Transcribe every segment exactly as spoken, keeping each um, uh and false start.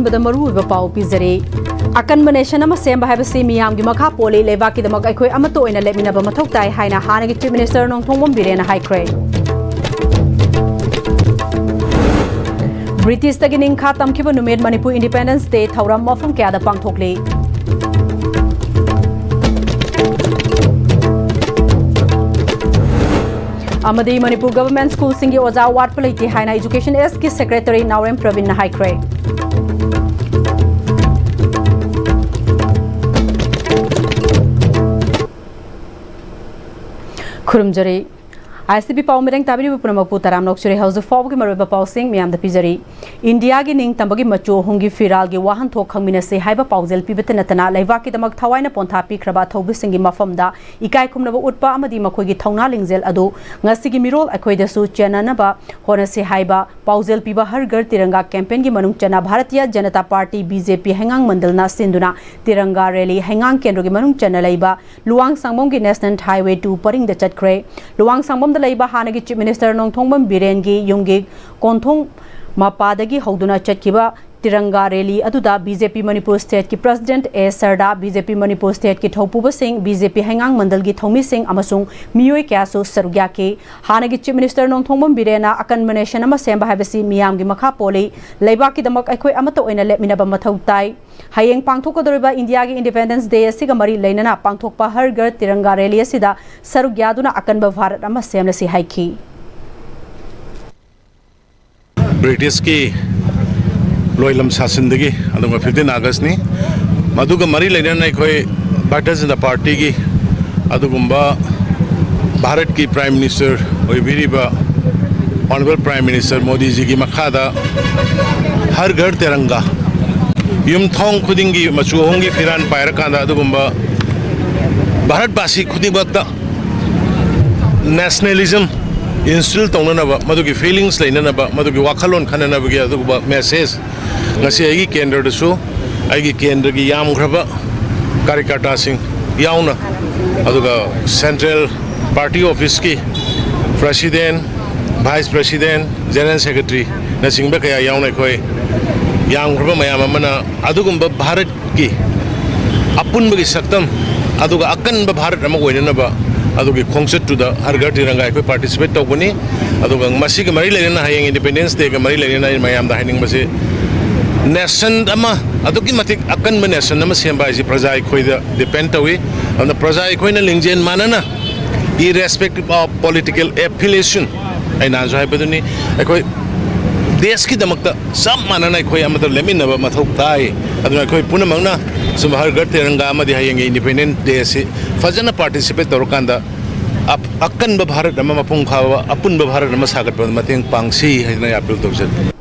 ꯕꯗ ꯃꯔꯨꯑꯣꯏꯕ ꯄꯥꯎ ꯄꯤꯖꯔꯤ꯫ ꯑꯀꯟꯕ ꯅꯦꯁꯟ ꯑꯃ ꯁꯦꯝꯕ ꯍꯥꯏꯕꯁꯤ ꯃꯤꯌꯥꯝꯒꯤ ꯃꯈꯥ ꯄꯣꯜꯂꯤ꯫ ꯂꯩꯕꯥꯛꯀꯤꯗꯃꯛ ꯑꯩꯈꯣꯏ ꯑꯃꯠꯇ ꯑꯣꯏꯅ ꯂꯦꯞꯃꯤꯟꯅꯕ ꯃꯊꯧ ꯇꯥꯏ ꯍꯥꯏꯅ ꯍꯥꯟꯅꯒꯤ ꯆꯤꯐ ꯃꯤꯅꯤꯁꯇꯔ ꯅꯣꯡꯊꯣꯝꯕꯝ ꯕꯤꯔꯦꯟꯅ ꯍꯥꯏꯈ꯭ꯔꯦ꯫ ꯕ꯭ꯔꯤꯇꯤꯁꯇꯒꯤ ꯅꯤꯡꯈꯥ ꯇꯝꯈꯤꯕ ꯅꯨꯃꯤꯠ ꯃꯅꯤꯄꯨꯔ ꯏꯟꯗꯤꯄꯦꯟꯗꯦꯟꯁ ꯗꯦ ꯊꯧꯔꯝ ꯃꯐꯝ ꯀꯌꯥꯗ ꯄꯥꯡꯊꯣꯛꯂꯤ꯫ ꯑꯃꯗꯤ ꯃꯅꯤꯄꯨꯔ ꯒꯚꯔꯟꯃꯦꯟꯠ ꯁ꯭ꯀꯨꯜꯁꯤꯡꯒꯤ ꯑꯣꯖꯥ ꯋꯥꯠꯄ ꯂꯩꯇꯦ ꯍꯥꯏꯅ ꯏꯖꯨꯀꯦꯁꯟ ꯑꯦꯁꯀꯤ ꯁꯦꯀ꯭ꯔꯦꯇꯔꯤ ꯅꯥꯎꯔꯦꯝ ꯄ꯭ꯔꯕꯤꯟꯅ ꯍꯥꯏꯈ꯭ꯔꯦ꯫ ꯈꯨꯔꯨꯝꯖꯔꯤ꯫ ꯑꯥꯏ ꯑꯦꯁ ꯇꯤ ꯚꯤ ꯄꯥꯎ ꯃꯤꯔꯦꯡ ꯇꯥꯕꯤꯔꯤꯕ ꯄꯨꯝꯅꯃꯛꯄꯨ ꯇꯔꯥꯝꯅ ꯑꯣꯛꯆꯔꯤ꯫ ꯍꯧꯖꯤꯛ ꯐꯥꯎꯕꯒꯤ ꯃꯔꯨꯑꯣꯏꯕ ꯄꯥꯎꯁꯤꯡ ꯃꯤꯌꯥꯝꯗ ꯄꯤꯖꯔꯤ꯫ ꯏꯟꯗꯤꯌꯥꯒꯤ ꯅꯤꯡꯇꯝꯕꯒꯤ ꯃꯆꯨ ꯑꯍꯨꯝꯒꯤ ꯐꯤꯔꯥꯜꯒꯤ ꯋꯥꯍꯟꯊꯣꯛ ꯈꯪꯃꯤꯟꯅꯁꯤ ꯍꯥꯏꯕ ꯄꯥꯎꯖꯦꯜ ꯄꯤꯕꯇ ꯅꯠꯇꯅ, ꯂꯩꯕꯥꯛꯀꯤꯗꯃꯛ ꯊꯋꯥꯏꯅ ꯄꯣꯟꯊꯥ ꯄꯤꯈ꯭ꯔꯕ ꯑꯊꯧꯕꯁꯤꯡꯒꯤ ꯃꯐꯝꯗ ꯏꯀꯥꯏ ꯈꯨꯝꯅꯕ ꯎꯠꯄ ꯑꯃꯗꯤ ꯃꯈꯣꯏꯒꯤ ꯊꯧꯅꯥ ꯂꯤꯡꯖꯦꯜ ꯑꯗꯨ ꯉꯁꯤꯒꯤ ꯃꯤꯔꯣꯜ ꯑꯩꯈꯣꯏꯗꯁꯨ ꯆꯦꯟꯅꯅꯕ ꯍꯣꯠꯅꯁꯤ ꯍꯥꯏꯕ ꯄꯥꯎꯖꯦꯜ ꯄꯤꯕ ꯍꯔ ꯘꯔ ꯇꯤꯔꯪꯒꯥ ꯀꯦꯝꯄꯦꯟꯒꯤ ꯃꯅꯨꯡ ꯆꯟꯅ Bharatiya Janata party, B J ꯄꯤ, ꯍꯩꯉꯥꯡ ꯃꯟꯗꯜꯅ ꯁꯤꯟꯗꯨꯅ ꯇꯤꯔꯪꯒꯥ ꯔꯦꯂꯤ ꯍꯩꯉꯥꯡ ꯀꯦꯟꯗ꯭ꯔꯒꯤ ꯃꯅꯨꯡ ꯆꯟꯅ ꯂꯩꯕ ꯂꯨꯋꯥꯡꯁꯥꯡꯕꯝꯒꯤ ꯅꯦꯁꯅꯦꯜ ꯍꯥꯏꯋꯦ ꯇꯨ ꯄꯔꯤꯡꯗ ꯆꯠꯈ꯭ꯔꯦ꯫ ꯂꯨꯋꯥꯡꯁꯥꯡꯕꯝꯗ ꯂꯩꯕ ꯍꯥꯟꯅꯒꯤ ꯆꯤꯐ ꯃꯤꯅꯤꯁꯇꯔ ꯅꯣꯡꯊꯣꯡꯕꯝ ꯕꯤꯔꯦꯟꯒꯤ ꯌꯨꯝꯒꯤ ꯀꯣꯟꯊꯣꯡ ꯃꯄꯥꯗꯒꯤ ꯍꯧꯗꯨꯅ ꯆꯠꯈꯤꯕ ꯇꯤꯔꯪꯒꯥ ꯔꯦꯂꯤ ꯑꯗꯨꯗ ꯕꯤ ꯖꯦ ꯄꯤ ꯃꯅꯤꯄꯨꯔ ꯁ꯭ꯇꯦꯠꯀꯤ ꯄ꯭ꯔꯁꯤꯗꯦꯟꯠ ꯑꯦ ꯁꯔꯗꯥ, ꯕꯤ ꯖꯦ ꯄꯤ ꯃꯅꯤꯄꯨꯔ ꯁ꯭ꯇꯦꯠꯀꯤ ꯊꯧꯄꯨꯕꯁꯤꯡ, ꯕꯤ ꯖꯦ ꯄꯤ ꯍꯩꯉꯥꯡ ꯃꯟꯗꯜꯒꯤ ꯊꯧꯃꯤꯁꯤꯡ ꯑꯃꯁꯨꯡ ꯃꯤꯑꯣꯏ ꯀꯌꯥꯁꯨ ꯁꯔꯨꯛ ꯌꯥꯈꯤ꯫ ꯍꯥꯟꯅꯒꯤ ꯆꯤꯐ ꯃꯤꯅꯤꯁꯇꯔ ꯅꯣꯡꯊꯣꯡꯕꯝ ꯕꯤꯔꯦꯟꯅ ꯑꯀꯟꯕ ꯅꯦꯁꯟ ꯑꯃ ꯁꯦꯝꯕ ꯍꯥꯏꯕꯁꯤ ꯃꯤꯌꯥꯝꯒꯤ ꯃꯈꯥ ꯄꯣꯜꯂꯤ꯫ ꯂꯩꯕꯥꯛꯀꯤꯗꯃꯛ ꯑꯩꯈꯣꯏ ꯑꯃꯠꯇ ꯑꯣꯏꯅ ꯂꯦꯞꯃꯤꯟꯅꯕ ꯃꯊꯧ ꯇꯥꯏ꯫ ꯍꯌꯦꯡ ꯄꯥꯡꯊꯣꯛꯀꯗꯧꯔꯤꯕ ꯏꯟꯗꯤꯌꯥꯒꯤ ꯏꯟꯗꯤꯄꯦꯟꯗꯦꯟꯁ ꯗꯦ ꯑꯁꯤꯒ ꯃꯔꯤ ꯂꯩꯅꯅ ꯄꯥꯡꯊꯣꯛꯄ ꯍꯔ ꯘꯔ ꯇꯤꯔꯪꯒꯥ ꯔꯦꯂꯤ ꯑꯁꯤꯗ ꯁꯔꯨꯛ ꯌꯥꯗꯨꯅ ꯑꯀꯟꯕ ꯚꯥꯔꯠ ꯑꯃ ꯁꯦꯝꯂꯁꯤ ꯍꯥꯏꯈꯤ꯫ ꯕ꯭ꯔꯤꯇꯤꯁꯀꯤ ꯂꯣꯏꯂꯝ ꯁꯥꯁꯟꯗꯒꯤ ꯑꯗꯨꯒ ꯐꯤꯐꯇꯤꯟ ꯑꯥꯒꯁꯅꯤ꯫ ꯃꯗꯨꯒ ꯃꯔꯤ ꯂꯩꯅꯅ ꯑꯩꯈꯣꯏ ꯚꯥꯔꯇꯤꯌ ꯖꯅꯇꯥ ꯄꯥꯔꯇꯤꯒꯤ ꯑꯗꯨꯒꯨꯝꯕ ꯚꯥꯔꯠꯀꯤ ꯄ꯭ꯔꯥꯏꯝ ꯃꯤꯅꯤꯁꯇꯔ ꯑꯣꯏꯕꯤꯔꯤꯕ ꯑꯣꯅꯔꯦꯕꯜ ꯄ꯭ꯔꯥꯏꯝ ꯃꯤꯅꯤꯁꯇꯔ ꯃꯣꯗꯤꯖꯤꯒꯤ ꯃꯈꯥꯗ ꯍꯔ ꯘꯔ ꯇꯤꯔꯪꯒꯥ, ꯌꯨꯝꯊꯣꯡ ꯈꯨꯗꯤꯡꯒꯤ ꯃꯆꯨ ꯑꯍꯨꯝꯒꯤ ꯐꯤꯔꯥꯜ ꯄꯥꯏꯔꯀꯥꯟꯗ ꯑꯗꯨꯒꯨꯝꯕ ꯚꯥꯔꯠꯕꯥꯁꯤ ꯈꯨꯗꯤꯡꯃꯛꯇ ꯅꯦꯁꯅꯦꯂꯤꯖꯝ ꯏꯟꯁꯇꯤꯜ ꯇꯧꯅꯅꯕ, ꯃꯗꯨꯒꯤ ꯐꯤꯂꯤꯡꯁ ꯂꯩꯅꯅꯕ, ꯃꯗꯨꯒꯤ ꯋꯥꯈꯜꯂꯣꯟ ꯈꯟꯅꯅꯕꯒꯤ ꯑꯗꯨꯒꯨꯝꯕ ꯃꯦꯁꯦꯖ ꯉꯁꯤ ꯑꯩꯒꯤ ꯀꯦꯟꯗ꯭ꯔꯗꯁꯨ, ꯑꯩꯒꯤ ꯀꯦꯟꯗ꯭ꯔꯒꯤ ꯌꯥꯝꯈ꯭ꯔꯕ ꯀꯥꯔꯌꯀꯔꯇꯥꯁꯤꯡ ꯌꯥꯎꯅ, ꯑꯗꯨꯒ ꯁꯦꯟꯇ꯭ꯔꯦꯜ ꯄꯥꯔꯇꯤ ꯑꯣꯐꯤꯁꯀꯤ ꯄ꯭ꯔꯁꯤꯗꯦꯟ, ꯚꯥꯏꯁ ꯄ꯭ꯔꯁꯤꯗꯦꯟ, ꯖꯦꯅꯔꯦꯜ ꯁꯦꯀ꯭ꯔꯦꯇꯔꯤꯅꯆꯤꯡꯕ ꯀꯌꯥ ꯌꯥꯎꯅ ꯑꯩꯈꯣꯏ ꯌꯥꯝꯈ꯭ꯔꯕ ꯃꯌꯥꯝ ꯑꯃꯅ ꯑꯗꯨꯒꯨꯝꯕ ꯚꯥꯔꯠꯀꯤ ꯑꯄꯨꯟꯕꯒꯤ ꯁꯛꯇꯝ, ꯑꯗꯨꯒ ꯑꯀꯟꯕ ꯚꯥꯔꯠ ꯑꯃ ꯑꯣꯏꯅꯅꯕ ꯑꯗꯨꯒꯤ ꯈꯣꯡꯆꯠꯇꯨꯗ ꯍꯔ ꯘꯔ ꯇꯤꯔꯪꯒꯥ ꯑꯩꯈꯣꯏ participate ꯇꯧꯕꯅꯤ꯫ ꯑꯗꯨꯒ ꯃꯁꯤꯒ ꯃꯔꯤ ꯂꯩꯅꯅ, ꯍꯌꯦꯡ Independence Dayꯒ ꯃꯔꯤ ꯂꯩꯅꯅ ꯑꯩꯅ ꯃꯌꯥꯝꯗ ꯍꯥꯏꯅꯤꯡꯕꯁꯤ, nation ꯑꯃ, ꯑꯗꯨꯛꯀꯤ ꯃꯇꯤꯛ ꯑꯀꯟꯕ nation ꯑꯃ ꯁꯦꯝꯕ ꯍꯥꯏꯁꯤ ꯄ꯭ꯔꯖꯥ ꯑꯩꯈꯣꯏꯗ depend ꯇꯧꯏ꯫ ꯑꯗꯨꯅ ꯄ꯭ꯔꯖꯥ ꯑꯩꯈꯣꯏꯅ ꯂꯤꯡꯖꯦꯜ ꯃꯥꯟꯅꯅ, irrespective of political affiliation, ꯑꯩ ꯅꯍꯥꯟꯁꯨ ꯍꯥꯏꯕꯗꯨꯅꯤ, ꯑꯩꯈꯣꯏ ꯗꯦꯁꯀꯤꯗꯃꯛꯇ ꯆꯞ ꯃꯥꯟꯅꯅ ꯑꯩꯈꯣꯏ ꯑꯃꯠꯇ ꯂꯦꯞꯃꯤꯟꯅꯕ ꯃꯊꯧ ꯇꯥꯏ꯫ ꯑꯗꯨꯅ ꯑꯩꯈꯣꯏ ꯄꯨꯝꯅꯃꯛꯅ ꯁꯨꯝ ꯍꯔ ꯘꯔ ꯇꯤꯔꯪꯒꯥ ꯑꯃꯗꯤ ꯍꯌꯦꯡꯒꯤ Independence Day ꯑꯁꯤ ꯐꯖꯅ participate ꯇꯧꯔꯀꯥꯟꯗ ꯑꯞ-, ꯑꯀꯟꯕ ꯚꯥꯔꯠ ꯑꯃ, ꯃꯄꯨꯡ ꯐꯥꯕ ꯑꯄꯨꯟꯕ ꯚꯥꯔꯠ ꯑꯃ ꯁꯥꯒꯠꯄꯗ ꯃꯇꯦꯡ ꯄꯥꯡꯁꯤ ꯍꯥꯏꯗꯅ ꯑꯩ appeal ꯇꯧꯖꯔꯤ꯫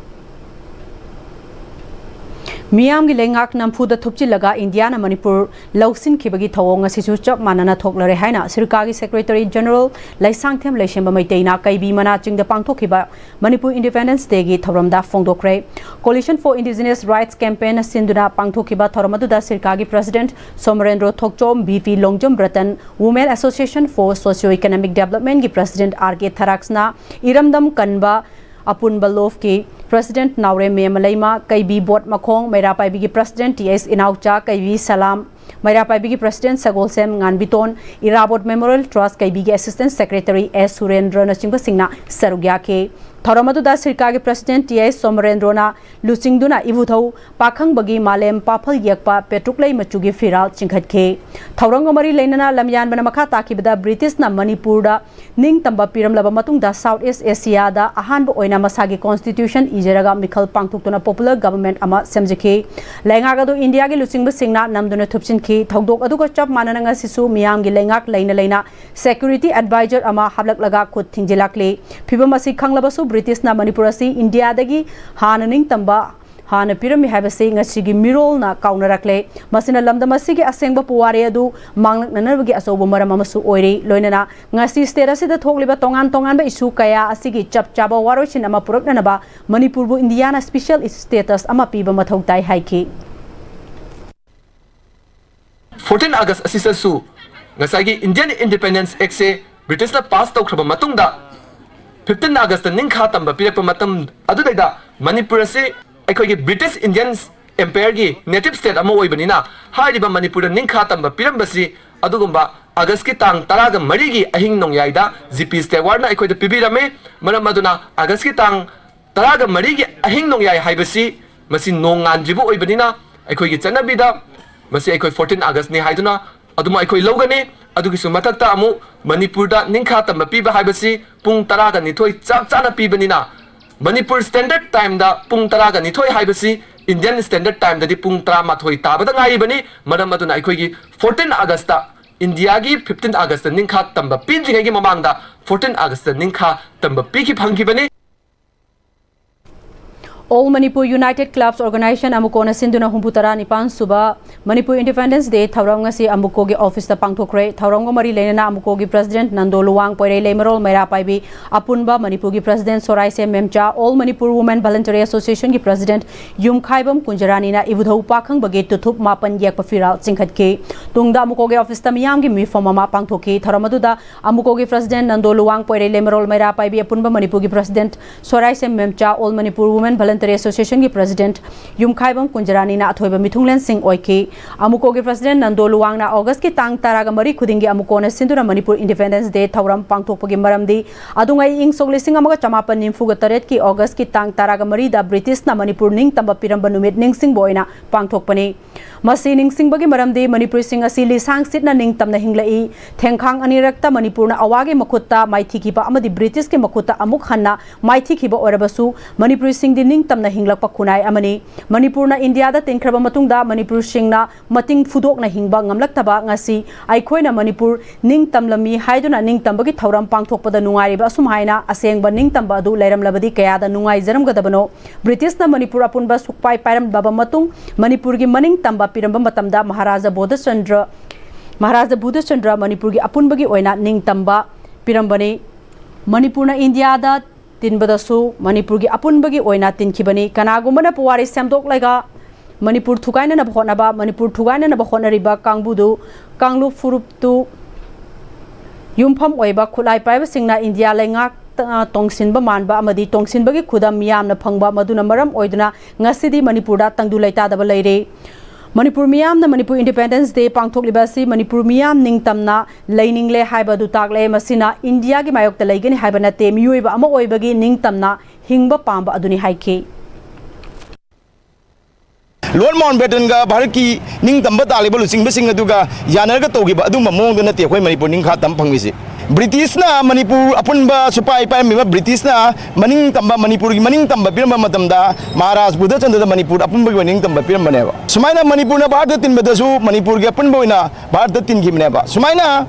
ꯃꯤꯌꯥꯝꯒꯤ ꯂꯩꯉꯥꯛ ꯅꯝꯐꯨꯗ ꯊꯨꯞꯆꯤꯜꯂꯒ ꯏꯟꯗꯤꯌꯥꯅ ꯃꯅꯤꯄꯨꯔ ꯂꯧꯁꯤꯟꯈꯤꯕꯒꯤ ꯊꯧꯑꯣꯡ ꯑꯁꯤꯁꯨ ꯆꯞ ꯃꯥꯟꯅꯅ ꯊꯣꯛꯂꯔꯦ ꯍꯥꯏꯅ ꯁꯤꯔꯀꯥꯒꯤ Secretary General ꯂꯩꯁꯥꯡꯊꯦꯝ ꯂꯩꯁꯦꯝꯕ ꯃꯩꯇꯩꯅ ꯀꯩꯕꯤ ꯃꯅꯥ ꯆꯤꯡꯗ ꯄꯥꯡꯊꯣꯛꯈꯤꯕ ꯃꯅꯤꯄꯨꯔ Independence Dayꯒꯤ ꯊꯧꯔꯝꯗ ꯐꯣꯡꯗꯣꯛꯈ꯭ꯔꯦ꯫ Coalition for Indigenous Rights Campaign ꯁꯤꯟꯗꯨꯅ ꯄꯥꯡꯊꯣꯛꯈꯤꯕ ꯊꯧꯔꯝ ꯑꯗꯨꯗ ꯁꯤꯔꯀꯥꯒꯤ President Somarendro Thokchom, B P Longjam Ratan, Women Association for Socio Economic Developmentꯀꯤ President ꯑꯥꯔ ꯀꯦ ꯊꯔꯥꯛꯁꯅꯥ, ꯏꯔꯝꯗꯝ ꯀꯟꯕ ꯑꯄꯨꯟꯕ ꯂꯣꯐꯀꯤ President ꯅꯥꯎꯔꯦꯝ ꯃꯦꯃꯂꯩꯃ, ꯀꯩꯕꯤ ꯕꯣꯠ ꯃꯈꯣꯡ, ꯃꯩꯔꯥ ꯄꯥꯏꯕꯤꯒꯤ President ꯇꯤ ꯑꯩꯆ ꯏꯅꯥꯎꯆꯥ, ꯀꯩꯕꯤ ꯁꯂꯥꯝ, ꯃꯩꯔꯥ ꯄꯥꯏꯕꯤꯒꯤ President ꯁꯒꯣꯜꯁꯦꯝ ꯉꯥꯟꯕꯤꯇꯣꯟ, ꯏꯔꯥꯕꯣꯠ Memorial Trust ꯀꯩꯕꯤꯒꯤ Assistant Secretary ꯑꯦꯁ ꯁꯨꯔꯦꯟꯗ꯭ꯔꯅꯆꯤꯡꯕꯁꯤꯡꯅ ꯁꯔꯨꯛ ꯌꯥꯈꯤ꯫ ꯊꯧꯔꯝ ꯑꯗꯨꯗ ꯁꯤꯔꯀꯥꯒꯤ President ꯇꯤ ꯑꯩꯆ ꯁꯣꯃꯔꯦꯟꯗ꯭ꯔꯣꯅ ꯂꯨꯆꯤꯡꯗꯨꯅ ꯏꯕꯨꯙꯧ ꯄꯥꯈꯪꯕꯒꯤ ꯃꯥꯂꯦꯝ ꯄꯥꯐꯜ ꯌꯦꯛꯄ ꯄꯦꯇ꯭ꯔꯨꯛꯂꯩ ꯃꯆꯨꯒꯤ ꯐꯤꯔꯥꯜ ꯆꯤꯡꯈꯠꯈꯤ꯫ ꯊꯧꯔꯝꯒ ꯃꯔꯤ ꯂꯩꯅꯅ ꯂꯝꯌꯥꯟꯕꯅ ꯃꯈꯥ ꯇꯥꯈꯤꯕꯗ, ꯕ꯭ꯔꯤꯇꯤꯁꯅ ꯃꯅꯤꯄꯨꯔꯗ ꯅꯤꯡꯇꯝꯕ ꯄꯤꯔꯝꯂꯕ ꯃꯇꯨꯡꯗ, South East Asiaꯗ ꯑꯍꯥꯟꯕ ꯑꯣꯏꯅ ꯃꯁꯥꯒꯤ Constitution ꯏꯖꯔꯒ ꯃꯤꯈꯜ ꯄꯥꯡꯊꯣꯛꯇꯨꯅ popular government ꯑꯃ ꯁꯦꯝꯖꯈꯤ꯫ ꯂꯩꯉꯥꯛ ꯑꯗꯨ ꯏꯟꯗꯤꯌꯥꯒꯤ ꯂꯨꯆꯤꯡꯕꯁꯤꯡꯅ ꯅꯝꯗꯨꯅ ꯊꯨꯞꯆꯤꯟꯈꯤ꯫ ꯊꯧꯗꯣꯛ ꯑꯗꯨꯒ ꯆꯞ ꯃꯥꯟꯅꯅ ꯉꯁꯤꯁꯨ ꯃꯤꯌꯥꯝꯒꯤ ꯂꯩꯉꯥꯛ ꯂꯩꯅ ꯂꯩꯅ Security Advisor ꯑꯃ ꯍꯥꯞꯂꯛꯂꯒ ꯈꯨꯠ ꯊꯤꯡꯖꯤꯜꯂꯛꯂꯤ꯫ ꯐꯤꯚꯝ ꯑꯁꯤ ꯈꯪꯂꯕꯁꯨ, ꯕ꯭ꯔꯤꯇꯤꯁꯅ ꯃꯅꯤꯄꯨꯔ ꯑꯁꯤ ꯏꯟꯗꯤꯌꯥꯗꯒꯤ ꯍꯥꯟꯅ ꯅꯤꯡꯇꯝꯕ ꯍꯥꯟꯅ ꯄꯤꯔꯝꯃꯤ ꯍꯥꯏꯕꯁꯤ ꯉꯁꯤꯒꯤ ꯃꯤꯔꯣꯜꯅ ꯀꯥꯎꯅꯔꯛꯂꯦ꯫ ꯃꯁꯤꯅ ꯂꯝꯗꯝ ꯑꯁꯤꯒꯤ ꯑꯁꯦꯡꯕ ꯄꯨꯋꯥꯔꯤ ꯑꯗꯨ ꯃꯥꯡꯂꯛꯅꯅꯕꯒꯤ ꯑꯆꯧꯕ ꯃꯔꯝ ꯑꯃꯁꯨ ꯑꯣꯏꯔꯤ꯫ ꯂꯣꯏꯅꯅ ꯉꯁꯤ state ꯑꯁꯤꯗ ꯊꯣꯛꯂꯤꯕ ꯇꯣꯉꯥꯟ ꯇꯣꯉꯥꯟꯕ issue ꯀꯌꯥ ꯑꯁꯤꯒꯤ ꯆꯞ ꯆꯥꯕ ꯋꯥꯔꯣꯏꯁꯤꯟ ꯑꯃ ꯄꯨꯔꯛꯅꯅꯕ ꯃꯅꯤꯄꯨꯔꯕꯨ ꯏꯟꯗꯤꯌꯥꯅ special status ꯑꯃ ꯄꯤꯕ ꯃꯊꯧ ꯇꯥꯏ ꯍꯥꯏꯈꯤ꯫ Fourteen August ꯑꯁꯤꯗꯁꯨ ꯉꯁꯥꯏꯒꯤ Indian Independence Act ꯁꯦ ꯕ꯭ꯔꯤꯇꯤꯁꯅ pass ꯇꯧꯈ꯭ꯔꯕ ꯃꯇꯨꯡꯗ, fifteen August ꯇ ꯅꯤꯡꯈꯥ ꯇꯝꯕ ꯄꯤꯔꯛꯄ ꯃꯇꯝ ꯑꯗꯨꯗꯩꯗ ꯃꯅꯤꯄꯨꯔ ꯑꯁꯤ ꯑꯩꯈꯣꯏꯒꯤ ꯕ꯭ꯔꯤꯇꯤꯁ ꯏꯟꯗꯤꯌꯟ ꯑꯦꯝꯄꯥꯌꯔꯒꯤ ꯅꯦꯇꯤꯚ ꯁ꯭ꯇꯦꯠ ꯑꯃ ꯑꯣꯏꯕꯅꯤꯅ, ꯍꯥꯏꯔꯤꯕ ꯃꯅꯤꯄꯨꯔꯗ ꯅꯤꯡꯈꯥ ꯇꯝꯕ ꯄꯤꯔꯝꯕꯁꯤ ꯑꯗꯨꯒꯨꯝꯕ ꯑꯥꯒꯁꯀꯤ ꯇꯥꯡ ꯇꯔꯥꯒ ꯃꯔꯤꯒꯤ ꯑꯍꯤꯡ ꯅꯣꯡꯌꯥꯏꯗ ꯖꯤ ꯄꯤ ꯁ꯭ꯇꯦꯋꯥꯔꯅ ꯑꯩꯈꯣꯏꯗ ꯄꯤꯕꯤꯔꯝꯃꯤ꯫ ꯃꯔꯝ ꯑꯗꯨꯅ ꯑꯥꯒꯁꯀꯤ ꯇꯥꯡ ꯇꯔꯥꯒ ꯃꯔꯤꯒꯤ ꯑꯍꯤꯡ ꯅꯣꯡꯌꯥꯏ ꯍꯥꯏꯕꯁꯤ ꯃꯁꯤ ꯅꯣꯡꯉꯥꯟꯗ꯭ꯔꯤꯕ ꯑꯣꯏꯕꯅꯤꯅ, ꯑꯩꯈꯣꯏꯒꯤ ꯆꯠꯅꯕꯤꯗ ꯃꯁꯤ ꯑꯩꯈꯣꯏ ꯐꯣꯔꯇꯤꯟ ꯑꯥꯒꯁꯅꯤ ꯍꯥꯏꯗꯨꯅ ꯑꯗꯨꯃꯛ ꯑꯩꯈꯣꯏ ꯂꯧꯒꯅꯤ꯫ ꯑꯗꯨꯒꯤꯁꯨ ꯃꯊꯛꯇ ꯑꯃꯨꯛ ꯃꯅꯤꯄꯨꯔꯗ ꯅꯤꯡꯈꯥ ꯇꯝꯕ ꯄꯤꯕ ꯍꯥꯏꯕꯁꯤ ꯄꯨꯡ ꯇꯔꯥꯒ ꯅꯤꯊꯣꯏ ꯆꯞ ꯆꯥꯅ ꯄꯤꯕꯅꯤꯅ, ꯃꯅꯤꯄꯨꯔ ꯁ꯭ꯇꯦꯟꯗꯔꯗ ꯇꯥꯏꯝꯗ ꯄꯨꯡ ꯇꯔꯥꯒ ꯅꯤꯊꯣꯏ ꯍꯥꯏꯕꯁꯤ ꯏꯟꯗꯤꯌꯟ ꯁ꯭ꯇꯦꯟꯗꯔꯗ ꯇꯥꯏꯝꯗꯗꯤ ꯄꯨꯡ ꯇꯔꯥꯃꯥꯊꯣꯏ ꯇꯥꯕꯗ ꯉꯥꯏꯔꯤꯕꯅꯤ꯫ ꯃꯔꯝ ꯑꯗꯨꯅ ꯑꯩꯈꯣꯏꯒꯤ ꯐꯣꯔꯇꯤꯟ ꯑꯥꯒꯁꯇ, ꯏꯟꯗꯤꯌꯥꯒꯤ ꯐꯤꯐꯇꯤꯟ ꯑꯥꯒꯁꯇ ꯅꯤꯡꯈꯥ ꯇꯝꯕ ꯄꯤꯗ꯭ꯔꯤꯉꯩꯒꯤ ꯃꯃꯥꯡꯗ ꯐꯣꯔꯇꯤꯟ ꯑꯥꯒꯁꯇ ꯅꯤꯡꯈꯥ ꯇꯝꯕ ꯄꯤꯈꯤ ꯐꯪꯈꯤꯕꯅꯤ꯫ All Manipur United Clubs Organisation, ꯑꯃꯨꯀꯣꯅ ꯁꯤꯟꯗꯨꯅ ꯍꯨꯝꯐꯨ ꯇꯔꯥ ꯅꯤꯄꯥꯟ ꯁꯨꯕ ꯃꯅꯤꯄꯨꯔ ꯏꯟꯗꯤꯄꯦꯟꯗꯦꯟꯁ ꯗꯦ ꯊꯧꯔꯝ ꯉꯁꯤ ꯑꯃꯨꯀꯣꯒꯤ ꯑꯣꯐꯤꯁꯇ ꯄꯥꯡꯊꯣꯛꯈ꯭ꯔꯦ꯫ ꯊꯧꯔꯝꯒ ꯃꯔꯤ ꯂꯩꯅꯅ ꯑꯃꯨꯀꯣꯒꯤ ꯄ꯭ꯔꯁꯤꯗꯦꯟꯠ ꯅꯟꯗꯣ ꯂꯨꯋꯥꯡ, ꯄꯣꯏꯔꯩ ꯂꯩꯃꯔꯣꯜ ꯃꯩꯔꯥ ꯄꯥꯏꯕꯤ ꯑꯄꯨꯟꯕ, ꯃꯅꯤꯄꯨꯔꯒꯤ president Soraisam Memcha, All Manipur Women Voluntary Associationꯒꯤ ꯄ꯭ꯔꯁꯤꯗꯦꯟꯠ ꯌꯨꯝꯈꯥꯏꯕꯝ ꯀꯨꯟꯖꯔꯥꯅꯤꯅ ꯏꯕꯨꯙꯧ ꯄꯥꯈꯪꯕꯒꯤ ꯇꯨꯊꯨꯞ ꯃꯥꯄꯟ ꯌꯦꯛꯄ ꯐꯤꯔꯥꯜ ꯆꯤꯡꯈꯠꯈꯤ꯫ ꯇꯨꯡꯗ ꯑꯃꯨꯀꯣꯒꯤ ꯑꯣꯐꯤꯁꯇ ꯃꯤꯌꯥꯝꯒꯤ ꯃꯤꯐꯝ ꯑꯃ ꯄꯥꯡꯊꯣꯛꯈꯤ꯫ ꯊꯧꯔꯝ ꯑꯗꯨꯗ ꯑꯃꯨꯀꯣꯒꯤ ꯄ꯭ꯔꯁꯤꯗꯦꯟꯠ ꯅꯟꯗꯣ ꯂꯨꯋꯥꯡ, ꯄꯣꯏꯔꯩ ꯂꯩꯃꯔꯣꯜ ꯃꯩꯔꯥ ꯄꯥꯏꯕꯤ ꯑꯄꯨꯟꯕ, ꯃꯅꯤꯄꯨꯔꯒꯤ president Soraisam Memcha, All Manipur Women Voluntary Associationꯒꯤ ꯄ꯭ꯔꯁꯤꯗꯦꯟꯠ ꯌꯨꯝꯈꯥꯏꯕꯝ ꯀꯨꯟꯖꯔꯥꯅꯤꯅ ꯑꯊꯣꯏꯕ ꯃꯤꯊꯨꯡꯂꯦꯟꯁꯤꯡ ꯑꯣꯏꯈꯤ꯫ ꯑꯃꯨꯀꯣꯒꯤ ꯄ꯭ꯔꯁꯤꯗꯦꯟꯠ ꯅꯟꯗꯣ ꯂꯨꯋꯥꯡꯅ ꯑꯣꯒꯁꯀꯤ ꯇꯥꯡ ꯇꯔꯥꯒ ꯃꯔꯤ ꯈꯨꯗꯤꯡꯒꯤ ꯑꯃꯨꯀꯣꯅ ꯁꯤꯟꯗꯨꯅ ꯃꯅꯤꯄꯨꯔ ꯏꯟꯗꯤꯄꯦꯟꯗꯦꯟꯁ ꯗꯦ ꯊꯧꯔꯝ ꯄꯥꯡꯊꯣꯛꯄꯒꯤ ꯃꯔꯝꯗꯤ, ꯑꯗꯨꯉꯩ ꯏꯪ ꯁꯣꯛ ꯂꯤꯁꯤꯡ ꯑꯃꯒ ꯆꯃꯥꯄꯟ ꯅꯤꯐꯨꯒ ꯇꯔꯦꯠꯀꯤ ꯑꯣꯒꯁꯀꯤ ꯇꯥꯡ ꯇꯔꯥꯒ ꯃꯔꯤꯗ ꯕ꯭ꯔꯤꯇꯤꯁꯅ ꯃꯅꯤꯄꯨꯔ ꯅꯤꯡꯇꯝꯕ ꯄꯤꯔꯝꯕ ꯅꯨꯃꯤꯠ ꯅꯤꯡꯁꯤꯡꯕ ꯑꯣꯏꯅ ꯄꯥꯡꯊꯣꯛꯄꯅꯤ꯫ ꯃꯁꯤ ꯅꯤꯡꯁꯤꯡꯕꯒꯤ ꯃꯔꯝꯗꯤ ꯃꯅꯤꯄꯨꯔꯤꯁꯤꯡ ꯑꯁꯤ ꯂꯤꯁꯥꯡ ꯁꯤꯠꯅ ꯅꯤꯡꯇꯝꯅ ꯍꯤꯡꯂꯛꯏ꯫ ꯊꯦꯡꯈꯥꯡ ꯑꯅꯤꯔꯛꯇ ꯃꯅꯤꯄꯨꯔꯅ ꯑꯋꯥꯒꯤ ꯃꯈꯨꯠꯇ ꯃꯥꯏꯊꯤꯈꯤꯕ ꯑꯃꯗꯤ ꯕ꯭ꯔꯤꯇꯤꯁꯀꯤ ꯃꯈꯨꯠꯇ ꯑꯃꯨꯛ ꯍꯟꯅ ꯃꯥꯏꯊꯤꯈꯤꯕ ꯑꯣꯏꯔꯕꯁꯨ, ꯃꯅꯤꯄꯨꯔꯤꯁꯤꯡꯗꯤ ꯅꯤꯡꯇꯝꯅ ꯍꯤꯡꯂꯛꯄ ꯈꯨꯟꯅꯥꯏ ꯑꯃꯅꯤ꯫ ꯃꯅꯤꯄꯨꯔꯅ ꯏꯟꯗꯤꯌꯥꯗ ꯇꯤꯟꯈ꯭ꯔꯕ ꯃꯇꯨꯡꯗ ꯃꯅꯤꯄꯨꯔꯁꯤꯡꯅ ꯃꯇꯤꯡ ꯐꯨꯗꯣꯛꯅ ꯍꯤꯡꯕ ꯉꯝꯂꯛꯇꯕ ꯉꯁꯤ ꯑꯩꯈꯣꯏꯅ ꯃꯅꯤꯄꯨꯔ ꯅꯤꯡꯇꯝꯂꯝꯃꯤ ꯍꯥꯏꯗꯨꯅ ꯅꯤꯡꯇꯝꯕꯒꯤ ꯊꯧꯔꯝ ꯄꯥꯡꯊꯣꯛꯄꯗ ꯅꯨꯡꯉꯥꯏꯔꯤꯕ ꯑꯁꯨꯝꯍꯥꯏꯅ ꯑꯁꯦꯡꯕ ꯅꯤꯡꯇꯝꯕ ꯑꯗꯨ ꯂꯩꯔꯝꯂꯕꯗꯤ ꯀꯌꯥꯗ ꯅꯨꯡꯉꯥꯏꯖꯔꯝꯒꯗꯕꯅꯣ꯫ ꯕ꯭ꯔꯤꯇꯤꯁꯅ ꯃꯅꯤꯄꯨꯔ ꯑꯄꯨꯟꯕ ꯁꯨꯛꯄꯥꯏ ꯄꯥꯏꯔꯝꯂꯕ ꯃꯇꯨꯡ ꯃꯅꯤꯄꯨꯔꯒꯤ ꯃꯅꯤꯡ ꯇꯝꯕ ꯄꯤꯔꯝꯕ ꯃꯇꯝꯗ ꯃꯍꯥꯔꯥꯖꯥ ꯕꯣꯙꯆꯟꯗ꯭ꯔ, ꯃꯍꯥꯔꯥꯖꯥ ꯕꯨꯙꯆꯟꯗ꯭ꯔ ꯃꯅꯤꯄꯨꯔꯒꯤ ꯑꯄꯨꯟꯕꯒꯤ ꯑꯣꯏꯅ ꯅꯤꯡꯇꯝꯕ ꯄꯤꯔꯝꯕꯅꯤ꯫ ꯃꯅꯤꯄꯨꯔꯅ ꯏꯟꯗꯤꯌꯥꯗ ꯇꯤꯟꯕꯗꯁꯨ ꯃꯅꯤꯄꯨꯔꯒꯤ ꯑꯄꯨꯟꯕꯒꯤ ꯑꯣꯏꯅ ꯇꯤꯟꯈꯤꯕꯅꯤ꯫ ꯀꯅꯥꯒꯨꯝꯕꯅ ꯄꯨꯋꯥꯔꯤ ꯁꯦꯝꯗꯣꯛꯂꯒ ꯃꯅꯤꯄꯨꯔ ꯊꯨꯒꯥꯏꯅꯅꯕ ꯍꯣꯠꯅꯕ, ꯃꯅꯤꯄꯨꯔ ꯊꯨꯒꯥꯏꯅꯅꯕ ꯍꯣꯠꯅꯔꯤꯕ ꯀꯥꯡꯕꯨꯗꯨ, ꯀꯥꯡꯂꯨꯞ ꯐꯨꯔꯨꯞꯇꯨ ꯌꯨꯝꯐꯝ ꯑꯣꯏꯕ ꯈꯨꯠꯂꯥꯏ ꯄꯥꯏꯕꯁꯤꯡꯅ ꯏꯟꯗꯤꯌꯥ ꯂꯩꯉꯥꯛ ꯇꯣꯡꯁꯤꯟꯕ ꯃꯥꯟꯕ ꯑꯃꯗꯤ ꯇꯣꯡꯁꯤꯟꯕꯒꯤ ꯈꯨꯗꯝ ꯃꯤꯌꯥꯝꯅ ꯐꯪꯕ, ꯃꯗꯨꯅ ꯃꯔꯝ ꯑꯣꯏꯗꯨꯅ ꯉꯁꯤꯗꯤ ꯃꯅꯤꯄꯨꯔꯗ ꯇꯪꯗꯨ ꯂꯩꯇꯥꯗꯕ ꯂꯩꯔꯦ꯫ ꯃꯅꯤꯄꯨꯔ ꯃꯤꯌꯥꯝꯅ ꯃꯅꯤꯄꯨꯔ Independence Day ꯄꯥꯡꯊꯣꯛꯂꯤꯕ ꯑꯁꯤ ꯃꯅꯤꯄꯨꯔ ꯃꯤꯌꯥꯝ ꯅꯤꯡꯇꯝꯅ ꯂꯩꯅꯤꯡꯂꯦ ꯍꯥꯏꯕ ꯑꯗꯨ ꯇꯥꯛꯂꯦ꯫ ꯃꯁꯤꯅ ꯏꯟꯗꯤꯌꯥꯒꯤ ꯃꯥꯌꯣꯛꯇ ꯂꯩꯒꯅꯤ ꯍꯥꯏꯕ ꯅꯠꯇꯦ, ꯃꯤꯑꯣꯏꯕ ꯑꯃ ꯑꯣꯏꯕꯒꯤ ꯅꯤꯡꯇꯝꯅ ꯍꯤꯡꯕ ꯄꯥꯝꯕ ꯑꯗꯨꯅꯤ ꯍꯥꯏꯈꯤ꯫ ꯂꯣꯔꯗ ꯃꯥꯎꯟꯕꯦꯇꯟꯒ ꯚꯥꯔꯠꯀꯤ ꯅꯤꯡꯇꯝꯕ ꯇꯥꯛꯂꯤꯕ ꯂꯨꯆꯤꯡꯕꯁꯤꯡ ꯑꯗꯨꯒ ꯌꯥꯅꯔꯒ ꯇꯧꯈꯤꯕ ꯑꯗꯨꯒꯨꯝꯕ ꯃꯑꯣꯡꯗ ꯅꯠꯇꯦ ꯑꯩꯈꯣꯏ ꯃꯅꯤꯄꯨꯔ ꯅꯤꯡꯈꯥ ꯇꯝ ꯐꯪꯂꯤꯁꯤ꯫ ꯕ꯭ꯔꯤꯇꯤꯁꯅ ꯃꯅꯤꯄꯨꯔ ꯑꯄꯨꯟꯕ ꯁꯨꯄꯥꯏ ꯄꯥꯏꯔꯝꯃꯤꯕ ꯕ꯭ꯔꯤꯇꯤꯁꯅ ꯃꯅꯤꯡ ꯇꯝꯕ, ꯃꯅꯤꯄꯨꯔꯒꯤ ꯃꯅꯤꯡ ꯇꯝꯕ ꯄꯤꯔꯝꯕ ꯃꯇꯝꯗ ꯃꯍꯥꯔꯥꯖ ꯕꯨꯙꯆꯟꯗ꯭ꯔꯗ ꯃꯅꯤꯄꯨꯔ ꯑꯄꯨꯟꯕꯒꯤ ꯑꯣꯏꯅ ꯅꯤꯡꯇꯝꯕ ꯄꯤꯔꯝꯕꯅꯦꯕ꯫ ꯁꯨꯃꯥꯏꯅ ꯃꯅꯤꯄꯨꯔꯅ ꯚꯥꯔꯠꯇ ꯇꯤꯟꯕꯗꯁꯨ ꯃꯅꯤꯄꯨꯔꯒꯤ ꯑꯄꯨꯟꯕ ꯑꯣꯏꯅ ꯚꯥꯔꯠꯇ ꯇꯤꯟꯈꯤꯕꯅꯦꯕ꯫ ꯁꯨꯃꯥꯏꯅ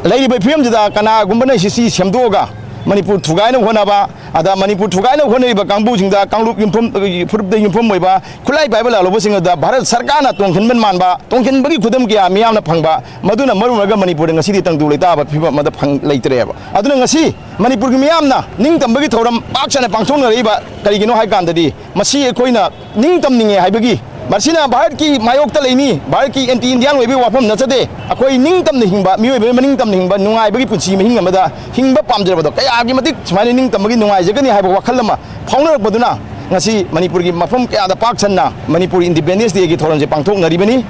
ꯂꯩꯔꯤꯕ ꯐꯤꯕꯝꯁꯤꯗ ꯀꯅꯥꯒꯨꯝꯕꯅ ꯁꯤ ꯁꯤ ꯁꯦꯝꯗꯣꯛꯑꯒ ꯃꯅꯤꯄꯨꯔ ꯊꯨꯒꯥꯏꯅꯕ ꯍꯣꯠꯅꯕ, ꯑꯗ ꯃꯅꯤꯄꯨꯔ ꯊꯨꯒꯥꯏꯅꯕ ꯍꯣꯠꯅꯔꯤꯕ ꯀꯥꯡꯕꯨꯁꯤꯡꯗ ꯀꯥꯡꯂꯨꯞ ꯌꯨꯝꯐꯝ, ꯐꯨꯔꯨꯞꯇ ꯌꯨꯝꯐꯝ ꯑꯣꯏꯕ ꯈꯨꯠꯂꯥꯏ ꯄꯥꯏꯕ ꯂꯥꯜꯍꯧꯕꯁꯤꯡ ꯑꯗꯨꯗ ꯚꯥꯔꯠ ꯁꯔꯀꯥꯔꯅ ꯇꯣꯡꯁꯤꯟꯕ ꯃꯥꯟꯕ, ꯇꯣꯡꯁꯤꯟꯕꯒꯤ ꯈꯨꯗꯝ ꯀꯌꯥ ꯃꯤꯌꯥꯝꯅ ꯐꯪꯕ, ꯃꯗꯨꯅ ꯃꯔꯝ ꯑꯣꯏꯔꯒ ꯃꯅꯤꯄꯨꯔꯗ ꯉꯁꯤꯗꯤ ꯇꯪꯗꯨ ꯂꯩꯇꯥꯕ ꯐꯤꯕꯝ ꯑꯃꯗ ꯐꯪ-, ꯂꯩꯇ꯭ꯔꯦꯕ꯫ ꯑꯗꯨꯅ ꯉꯁꯤ ꯃꯅꯤꯄꯨꯔꯒꯤ ꯃꯤꯌꯥꯝꯅ ꯅꯤꯡꯇꯝꯕꯒꯤ ꯊꯧꯔꯝ ꯄꯥꯛ ꯁꯟꯅ ꯄꯥꯡꯊꯣꯛꯅꯔꯛꯏꯕ ꯀꯔꯤꯒꯤꯅꯣ ꯍꯥꯏ ꯀꯥꯟꯗꯗꯤ, ꯃꯁꯤ ꯑꯩꯈꯣꯏꯅ ꯅꯤꯡꯇꯝꯅꯤꯡꯉꯦ ꯍꯥꯏꯕꯒꯤ, ꯃꯁꯤꯅ ꯚꯥꯔꯠꯀꯤ ꯃꯥꯌꯣꯛꯇ ꯂꯩꯅꯤ, ꯚꯥꯔꯠꯀꯤ anti Indian ꯑꯣꯏꯕꯒꯤ ꯋꯥꯐꯝ ꯅꯠꯆꯗꯦ꯫ ꯑꯩꯈꯣꯏ ꯅꯤꯡꯇꯝꯅ ꯍꯤꯡꯕ, ꯃꯤꯑꯣꯏꯕ ꯑꯃ ꯅꯤꯡꯇꯝꯅ ꯍꯤꯡꯕ, ꯅꯨꯡꯉꯥꯏꯕꯒꯤ ꯄꯨꯟꯁꯤ ꯃꯍꯤꯡ ꯑꯃꯗ ꯍꯤꯡꯕ ꯄꯥꯝꯖꯕꯗꯣ ꯀꯌꯥꯒꯤ ꯃꯇꯤꯛ ꯁꯨꯃꯥꯏꯅ ꯅꯤꯡꯇꯝꯕꯒꯤ ꯅꯨꯡꯉꯥꯏꯖꯒꯅꯤ ꯍꯥꯏꯕ ꯋꯥꯈꯜ ꯑꯃ ꯐꯥꯎꯅꯔꯛꯄꯗꯨꯅ ꯉꯁꯤ ꯃꯅꯤꯄꯨꯔꯒꯤ ꯃꯐꯝ ꯀꯌꯥꯗ ꯄꯥꯛ ꯁꯟꯅ ꯃꯅꯤꯄꯨꯔ Independence Day ꯒꯤ ꯊꯧꯔꯝꯁꯦ ꯄꯥꯡꯊꯣꯛꯅꯔꯤꯕꯅꯤ꯫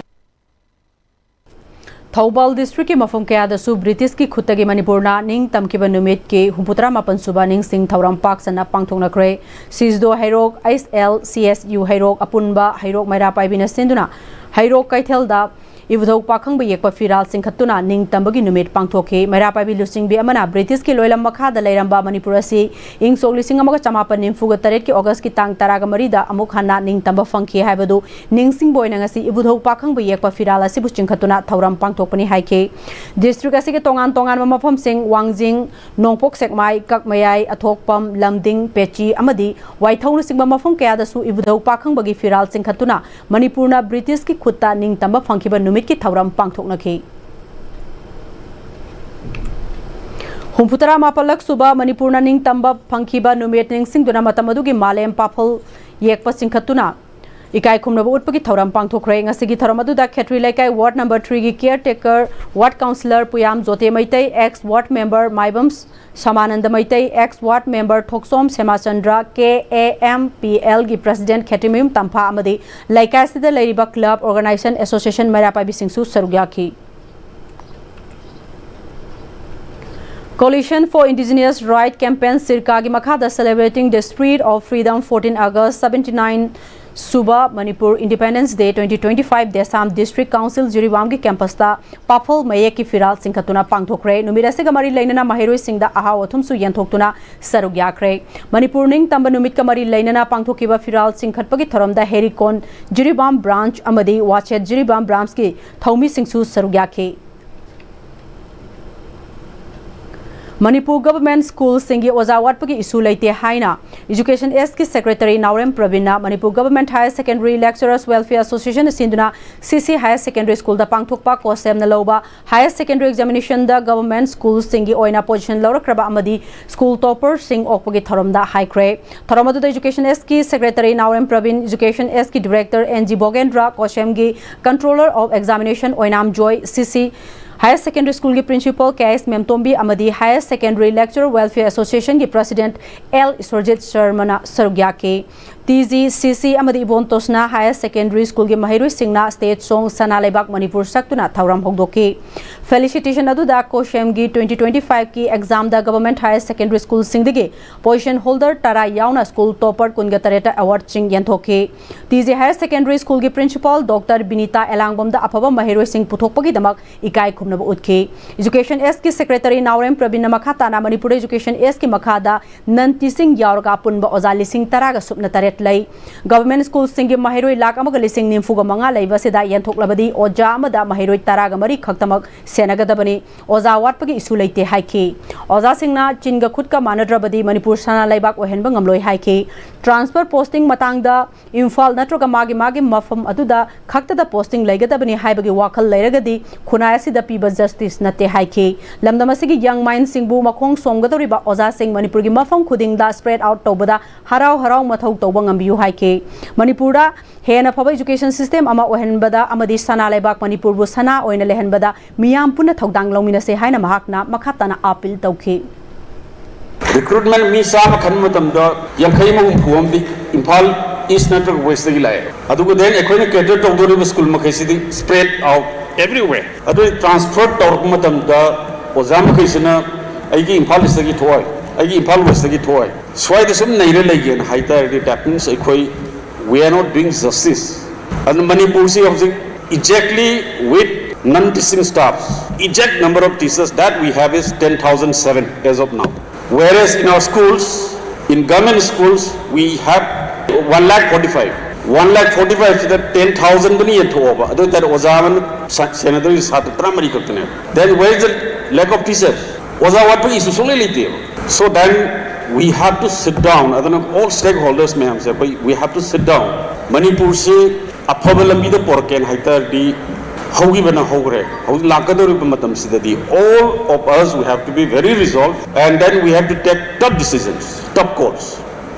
ꯊꯧꯕꯥꯜ district ꯀꯤ ꯃꯐꯝ ꯀꯌꯥꯗꯁꯨ ꯕ꯭ꯔꯤꯇꯤꯁꯀꯤ ꯈꯨꯠꯇꯒꯤ ꯃꯅꯤꯄꯨꯔꯅ ꯅꯤꯡꯇꯝꯈꯤꯕ ꯅꯨꯃꯤꯠꯀꯤ ꯍꯨꯝꯐꯨꯇꯔꯥ ꯃꯥꯄꯟ ꯁꯨꯕ ꯅꯤꯡꯁꯤꯡ ꯊꯧꯔꯝ ꯄꯥꯛ ꯁꯟꯅ ꯄꯥꯡꯊꯣꯛꯅꯈ꯭ꯔꯦ꯫ ꯁꯤꯖꯗꯣ ꯍꯩꯔꯣꯛ, H L C S U ꯍꯩꯔꯣꯛ ꯑꯄꯨꯟꯕ ꯍꯩꯔꯣꯛ ꯃꯩꯔꯥ ꯄꯥꯏꯕꯤꯅ ꯁꯤꯟꯗꯨꯅ ꯍꯩꯔꯣꯛ ꯀꯩꯊꯦꯜꯗ ꯏꯕꯨꯙꯧ ꯄꯥꯈꯪꯕ ꯌꯦꯛꯄ ꯐꯤꯔꯥꯜ ꯆꯤꯡꯈꯠꯇꯨꯅ ꯅꯤꯡꯇꯝꯕꯒꯤ ꯅꯨꯃꯤꯠ ꯄꯥꯡꯊꯣꯛꯈꯤ꯫ ꯃꯩꯔꯥ ꯄꯥꯏꯕꯤ ꯂꯨꯆꯤꯡꯕꯤ ꯑꯃꯅ ꯕ꯭ꯔꯤꯇꯤꯁꯀꯤ ꯂꯣꯏꯂꯝ ꯃꯈꯥꯗ ꯂꯩꯔꯝꯕ ꯃꯅꯤꯄꯨꯔ ꯑꯁꯤ ꯏꯪ ꯁꯣꯛ ꯂꯤꯁꯤꯡ ꯑꯃꯒ ꯆꯃꯥꯄꯟ ꯅꯤꯐꯨꯒ ꯇꯔꯦꯠꯀꯤ August ꯀꯤ ꯇꯥꯡ ꯇꯔꯥꯒ ꯃꯔꯤꯗ ꯑꯃꯨꯛ ꯍꯟꯅ ꯅꯤꯡꯇꯝꯕ ꯐꯪꯈꯤ ꯍꯥꯏꯕꯗꯨ ꯅꯤꯡꯁꯤꯡꯕ ꯑꯣꯏꯅ ꯉꯁꯤ ꯏꯕꯨꯙꯧ ꯄꯥꯈꯪꯕ ꯌꯦꯛꯄ ꯐꯤꯔꯥꯜ ꯑꯁꯤꯕꯨ ꯆꯤꯡꯈꯠꯇꯨꯅ ꯊꯧꯔꯝ ꯄꯥꯡꯊꯣꯛꯄꯅꯤ ꯍꯥꯏꯈꯤ꯫ District ꯑꯁꯤꯒꯤ ꯇꯣꯉꯥꯟ ꯇꯣꯉꯥꯟꯕ ꯃꯐꯝꯁꯤꯡ ꯋꯥꯡꯖꯤꯡ, ꯅꯣꯡꯄꯣꯛ ꯁꯦꯛꯃꯥꯏ, ꯀꯛꯃꯌꯥꯏ, ꯑꯊꯣꯛꯄꯝ, ꯂꯝꯗꯤꯡ, ꯄꯦꯆꯤ ꯑꯃꯗꯤ ꯋꯥꯏꯊꯧꯅꯆꯤꯡꯕ ꯃꯐꯝ ꯀꯌꯥꯗꯁꯨ ꯏꯕꯨꯙꯧ ꯄꯥꯈꯪꯕꯒꯤ ꯐꯤꯔꯥꯜ ꯆꯤꯡꯈꯠꯇꯨꯅ ꯃꯅꯤꯄꯨꯔꯅ ꯕ꯭ꯔꯤꯇꯤꯁꯀꯤ ꯈꯨꯠꯇ ꯅꯤꯡꯇꯝꯕ ꯐꯪꯈꯤꯕ ꯅꯨꯃꯤꯠꯀꯤ ꯊꯧꯔꯝ ꯄꯥꯡꯊꯣꯛꯅꯈꯤ꯫ ꯍꯨꯝꯐꯨꯇꯔꯥ ꯃꯥꯄꯜꯂꯛ ꯁꯨꯕ ꯃꯅꯤꯄꯨꯔꯅ ꯅꯤꯡꯇꯝꯕ ꯐꯪꯈꯤꯕ ꯅꯨꯃꯤꯠ ꯅꯤꯡꯁꯤꯡꯗꯨꯅ ꯃꯇꯝ ꯑꯗꯨꯒꯤ ꯃꯥꯂꯦꯝ ꯄꯥꯐꯜ ꯌꯦꯛꯄ ꯆꯤꯡꯈꯠꯇꯨꯅ ꯏꯀꯥꯏ ꯈꯨꯝꯅꯕ ꯎꯠꯄꯒꯤ ꯊꯧꯔꯝ ꯄꯥꯡꯊꯣꯛꯈ꯭ꯔꯦ꯫ ꯉꯁꯤꯒꯤ ꯊꯧꯔꯝ ꯑꯗꯨꯗ ꯈꯦꯇ꯭ꯔꯤ ꯂꯩꯀꯥꯏ ward number three ꯒꯤ caretaker ward councillor ꯄꯨꯌꯥꯝ ꯖꯣꯇꯦ Meitei, ex ward member Maibam ꯁꯃꯥꯅꯟꯗ Meitei, ex ward member Thokchom ꯁꯦꯃꯥꯆꯟꯗ꯭ꯔ, K A M P L ꯒꯤ president ꯈꯦꯇ꯭ꯔꯤꯃꯌꯨꯝ ꯇꯝꯐꯥ ꯑꯃꯗꯤ ꯂꯩꯀꯥꯏ ꯑꯁꯤꯗ ꯂꯩꯔꯤꯕ club, organisation, association ꯃꯩꯔꯥ ꯄꯥꯏꯕꯤꯁꯤꯡꯁꯨ ꯁꯔꯨꯛ ꯌꯥꯈꯤ꯫ Coalition for Indigenous Right Campaign, ꯁꯤꯔꯀꯥꯒꯤ ꯃꯈꯥꯗ Celebrating the Spirit of Freedom, fourteen August, seventy-nine ꯁꯨꯕ Manipur Independence Day twenty twenty-five ꯗꯦꯁꯥꯝ District Council ꯖꯤꯔꯤꯕꯥꯝꯒꯤ campus ꯇ ꯄꯥꯐꯜ ꯃꯌꯦꯛꯀꯤ ꯐꯤꯔꯥꯜ ꯆꯤꯡꯈꯠꯇꯨꯅ ꯄꯥꯡꯊꯣꯛꯈ꯭ꯔꯦ꯫ ꯅꯨꯃꯤꯠ ꯑꯁꯤꯒ ꯃꯔꯤ ꯂꯩꯅꯅ ꯃꯍꯩꯔꯣꯏꯁꯤꯡꯗ ꯑꯍꯥꯎ ꯑꯊꯨꯝꯁꯨ ꯌꯦꯟꯊꯣꯛꯇꯨꯅ ꯁꯔꯨꯛ ꯌꯥꯈ꯭ꯔꯦ꯫ ꯃꯅꯤꯄꯨꯔ ꯅꯤꯡꯇꯝꯕ ꯅꯨꯃꯤꯠꯀ ꯃꯔꯤ ꯂꯩꯅꯅ ꯄꯥꯡꯊꯣꯛꯈꯤꯕ ꯐꯤꯔꯥꯜ ꯆꯤꯡꯈꯠꯄꯒꯤ ꯊꯧꯔꯝꯗ ꯍꯦꯔꯤꯀꯣꯟ ꯖꯤꯔꯤꯕꯥꯝ branch ꯑꯃꯗꯤ ꯋꯥꯆꯦꯠ ꯖꯤꯔꯤꯕꯥꯝ branch ꯀꯤ ꯊꯧꯃꯤꯁꯤꯡꯁꯨ ꯁꯔꯨꯛ ꯌꯥꯈꯤ꯫ ꯃꯅꯤꯄꯨꯔ government school ꯁꯤꯡꯒꯤ ꯑꯣꯖꯥ ꯋꯥꯠꯄꯒꯤ issue ꯂꯩꯇꯦ ꯍꯥꯏꯅ Education S ꯀꯤ secretary ꯅꯥꯎꯔꯦꯝ ꯄ꯭ꯔꯕꯤꯟꯅ Manipur Government Higher Secondary Lecturers Welfare Association ꯅ ꯁꯤꯟꯗꯨꯅ C C Higher Secondary School ꯗ ꯄꯥꯡꯊꯣꯛꯄ ꯀꯣꯁꯦꯝꯅ ꯂꯧꯕ Higher Secondary Examination ꯗ government school ꯁꯤꯡꯒꯤ ꯑꯣꯏꯅ position ꯂꯧꯔꯛꯈ꯭ꯔꯕ ꯑꯃꯗꯤ school topper ꯁꯤꯡ ꯑꯣꯛꯄꯒꯤ ꯊꯧꯔꯝꯗ ꯍꯥꯏꯈ꯭ꯔꯦ꯫ ꯊꯧꯔꯝ ꯑꯗꯨꯗ Education S ꯀꯤ secretary ꯅꯥꯎꯔꯦꯝ ꯄ꯭ꯔꯕꯤꯟ, Education S ꯀꯤ director N G ꯚꯣꯒꯦꯟꯗ꯭ꯔ, ꯀꯣꯁꯦꯝꯒꯤ controller of examination Oinam joy, C C Higher Secondary School ꯒꯤ principal K S ꯃꯦꯝꯇꯣꯝꯕꯤ ꯑꯃꯗꯤ Higher Secondary Lecturer Welfare Association ꯒꯤ president L ꯏꯁꯣꯔꯖꯤꯠ ꯁꯔꯃꯅ ꯁꯔꯨꯛ ꯌꯥꯈꯤ꯫ T G, C C ꯑꯃꯗꯤ ꯏꯕꯣꯟ ꯇꯣꯁꯅꯥ Higher Secondary School ꯒꯤ ꯃꯍꯩꯔꯣꯏꯁꯤꯡꯅ state song ꯁꯅꯥ ꯂꯩꯕꯥꯛ ꯃꯅꯤꯄꯨꯔ ꯁꯛꯇꯨꯅ ꯊꯧꯔꯝ ꯍꯧꯗꯣꯛꯈꯤ꯫ Felicitation ꯑꯗꯨꯗ ꯀꯣꯁꯦꯝꯒꯤ twenty twenty-five ꯀꯤ exam ꯗ government higher secondary school ꯁꯤꯡꯗꯒꯤ position holder ꯇꯔꯥ ꯌꯥꯎꯅ school topper ꯀꯨꯟꯒ ꯇꯔꯦꯠꯇ award ꯁꯤꯡ ꯌꯦꯟꯊꯣꯛꯈꯤ꯫ T G Higher Secondary School ꯒꯤ principal Doctor ꯕꯤꯅꯤꯇꯥ ꯑꯦꯂꯥꯡꯕꯝꯗ ꯑꯐꯕ ꯃꯍꯩꯔꯣꯏꯁꯤꯡ ꯄꯨꯊꯣꯛꯄꯒꯤꯗꯃꯛ ꯏꯀꯥꯏ ꯈꯨꯝꯅꯕ ꯎꯠꯈꯤ꯫ Education S ꯀꯤ secretary ꯅꯥꯎꯔꯦꯝ ꯄ꯭ꯔꯕꯤꯟꯅ ꯃꯈꯥ ꯇꯥꯅ ꯃꯅꯤꯄꯨꯔꯗ Education S ꯀꯤ ꯃꯈꯥꯗ non teaching ꯌꯥꯎꯔꯒ ꯑꯄꯨꯟꯕ ꯑꯣꯖꯥ ꯂꯤꯁꯤꯡ ꯇꯔꯥꯒ ꯁꯨꯞꯅ ꯇꯔꯦꯠ ꯂꯩ꯫ Government school ꯁꯤꯡꯒꯤ ꯃꯍꯩꯔꯣꯏ ꯂꯥꯈ ꯑꯃꯒ ꯂꯤꯁꯤꯡ ꯅꯤꯐꯨꯒ ꯃꯉꯥ ꯂꯩꯕ ꯑꯁꯤꯗ ꯌꯦꯟꯊꯣꯛꯂꯕꯗꯤ ꯑꯣꯖꯥ ꯑꯃꯗ ꯃꯍꯩꯔꯣꯏ ꯇꯔꯥꯒ ꯃꯔꯤ ꯈꯛꯇꯃꯛ ꯁꯦꯟꯅꯒꯗꯕꯅꯤ꯫ ꯑꯣꯖꯥ ꯋꯥꯠꯄꯒꯤ ꯏꯁꯨ ꯂꯩꯇꯦ ꯍꯥꯏꯈꯤ꯫ ꯑꯣꯖꯥꯁꯤꯡꯅ ꯆꯤꯟꯒ ꯈꯨꯠꯀ ꯃꯥꯟꯅꯗ꯭ꯔꯕꯗꯤ ꯃꯅꯤꯄꯨꯔ ꯁꯅꯥ ꯂꯩꯕꯥꯛ ꯑꯣꯏꯍꯟꯕ ꯉꯝꯂꯣꯏ ꯍꯥꯏꯈꯤ꯫ ꯇ꯭ꯔꯥꯟꯁꯐꯔ ꯄꯣꯁꯇꯤꯡ ꯃꯇꯥꯡꯗ ꯏꯝꯐꯥꯜ ꯅꯠꯇ꯭ꯔꯒ ꯃꯥꯒꯤ ꯃꯥꯒꯤ ꯃꯐꯝ ꯑꯗꯨꯗ ꯈꯛꯇꯗ ꯄꯣꯁꯇꯤꯡ ꯂꯩꯒꯗꯕꯅꯤ ꯍꯥꯏꯕꯒꯤ ꯋꯥꯈꯜ ꯂꯩꯔꯒꯗꯤ ꯈꯨꯟꯅꯥꯏ ꯑꯁꯤꯗ ꯄꯤꯕ ꯖꯁꯇꯤꯁ ꯅꯠꯇꯦ ꯍꯥꯏꯈꯤ꯫ ꯂꯝꯗꯝ ꯑꯁꯤꯒꯤ ꯌꯪ ꯃꯥꯏꯟꯁꯤꯡꯕꯨ ꯃꯈꯣꯡ ꯁꯣꯝꯒꯗꯧꯔꯤꯕ ꯑꯣꯖꯥꯁꯤꯡ ꯃꯅꯤꯄꯨꯔꯒꯤ ꯃꯐꯝ ꯈꯨꯗꯤꯡꯗ ꯁ꯭ꯄ꯭ꯔꯦꯗ ꯑꯥꯎꯠ ꯇꯧꯕꯗ ꯍꯔꯥꯎ ꯍꯔꯥꯎ ꯃꯊꯧ ꯇꯧꯕ ꯉꯝꯕꯤꯌꯨ ꯍꯥꯏꯈꯤ꯫ ꯃꯅꯤꯄꯨꯔꯗ ꯍꯦꯟꯅ ꯐꯕ ꯏꯖꯨꯀꯦꯁꯟ ꯁꯤꯁꯇꯦꯝ ꯑꯃ ꯑꯣꯏꯍꯟꯕꯗ ꯑꯃꯗꯤ ꯁꯅꯥ ꯂꯩꯕꯥꯛ ꯃꯅꯤꯄꯨꯔꯕꯨ ꯁꯅꯥ ꯑꯣꯏꯅ ꯂꯩꯍꯟꯕꯗ ꯃꯤꯌꯥꯝ ꯄꯨꯟꯅ ꯊꯧꯗꯥꯡ ꯂꯧꯃꯤꯟꯅꯁꯦ ꯍꯥꯏꯅ ꯃꯍꯥꯛꯅ ꯃꯈꯥ ꯇꯥꯅ ꯑꯥꯄꯤꯜ ꯇꯧꯈꯤ꯫ ꯔꯤꯀ꯭ꯔꯨꯠꯃꯦꯟ ꯃꯤ ꯆꯥꯝꯃ ꯈꯟꯕ ꯃꯇꯝꯗ ꯌꯥꯡꯈꯩ ꯑꯃ ꯍꯨꯝꯐꯨ ꯑꯃꯗꯤ ꯏꯝꯐꯥꯜ ꯏꯁ ꯅꯠꯇ꯭ꯔꯒ ꯋꯦꯁꯇꯒꯤ ꯂꯥꯛꯑꯦ꯫ ꯑꯗꯨꯒ ꯗꯦꯟ ꯑꯩꯈꯣꯏꯅ ꯀꯦꯇꯔ ꯇꯧꯗꯣꯔꯤꯕ ꯁ꯭ꯀꯨꯜ ꯃꯈꯩꯁꯤꯗꯤ ꯁ꯭ꯄ꯭ꯔꯦꯗ ꯑꯥꯎꯠ ꯑꯦꯕ꯭ꯔꯤꯋꯦꯌꯔ꯫ ꯑꯗꯨ ꯇ꯭ꯔꯥꯟꯁꯐꯔ ꯇꯧꯔꯛꯄ ꯃꯇꯝꯗ ꯑꯣꯖꯥ ꯃꯈꯩꯁꯤꯅ ꯑꯩꯒꯤ ꯏꯝꯐꯥꯜ ꯏꯁꯇꯒꯤ ꯊꯣꯛꯑꯣꯏ, ꯑꯩꯒꯤ ꯏꯝꯐꯥꯜ ꯋꯦꯁꯇꯒꯤ ꯊꯣꯛꯑꯣꯏ, ꯁ꯭ꯋꯥꯏꯗ ꯁꯨꯝ ꯅꯩꯔ ꯂꯩꯒꯦꯅ ꯍꯥꯏ ꯇꯥꯔꯗꯤ, that means ꯑꯩꯈꯣꯏ we are not doing justice. ꯑꯗꯨꯅ ꯃꯅꯤꯄꯨꯔꯁꯤ ꯍꯧꯖꯤꯛ exactly with non-teaching staffs, exact number of teachers that we have is ten thousand seven as of now. Whereas in our schools, in government schools, we have one lakh forty-five. One lakh forty-five ꯁꯤꯗ ten thousand ꯗꯨꯅ ꯌꯦꯟꯊꯣꯛꯑꯣꯕ, ꯑꯗꯨ ꯑꯣꯏꯇꯥꯔꯗꯤ ꯑꯣꯖꯥ ꯑꯃꯅ ꯁꯦꯟꯅꯗꯣꯏꯁꯦ ꯁꯥꯇ꯭ꯔ ꯇꯔꯥꯃꯔꯤ ꯈꯛꯇꯅꯦꯕ꯫ Then where is the lack of teachers? ꯑꯣꯖꯥ ꯋꯥꯠꯄꯒꯤ ꯏꯁꯨ ꯁꯨꯡꯂꯩ ꯂꯩꯇꯦꯕ꯫ So then we have to sit down, ꯑꯗꯨꯅ all stakeholders ꯃꯌꯥꯝꯁꯦ ꯑꯩꯈꯣꯏ we have to sit down. ꯃꯅꯤꯄꯨꯔꯁꯤ ꯑꯐꯕ ꯂꯝꯕꯤꯗ ꯄꯣꯔꯛꯀꯦꯅ ꯍꯥꯏ ꯇꯥꯔꯗꯤ, ꯍꯧꯈꯤꯕꯅ ꯍꯧꯈ꯭ꯔꯦ, ꯍꯧꯖꯤꯛ ꯂꯥꯛꯀꯗꯧꯔꯤꯕ ꯃꯇꯝꯁꯤꯗꯗꯤ all of us we have to be very resolved and then we have to take tough decisions, tough calls.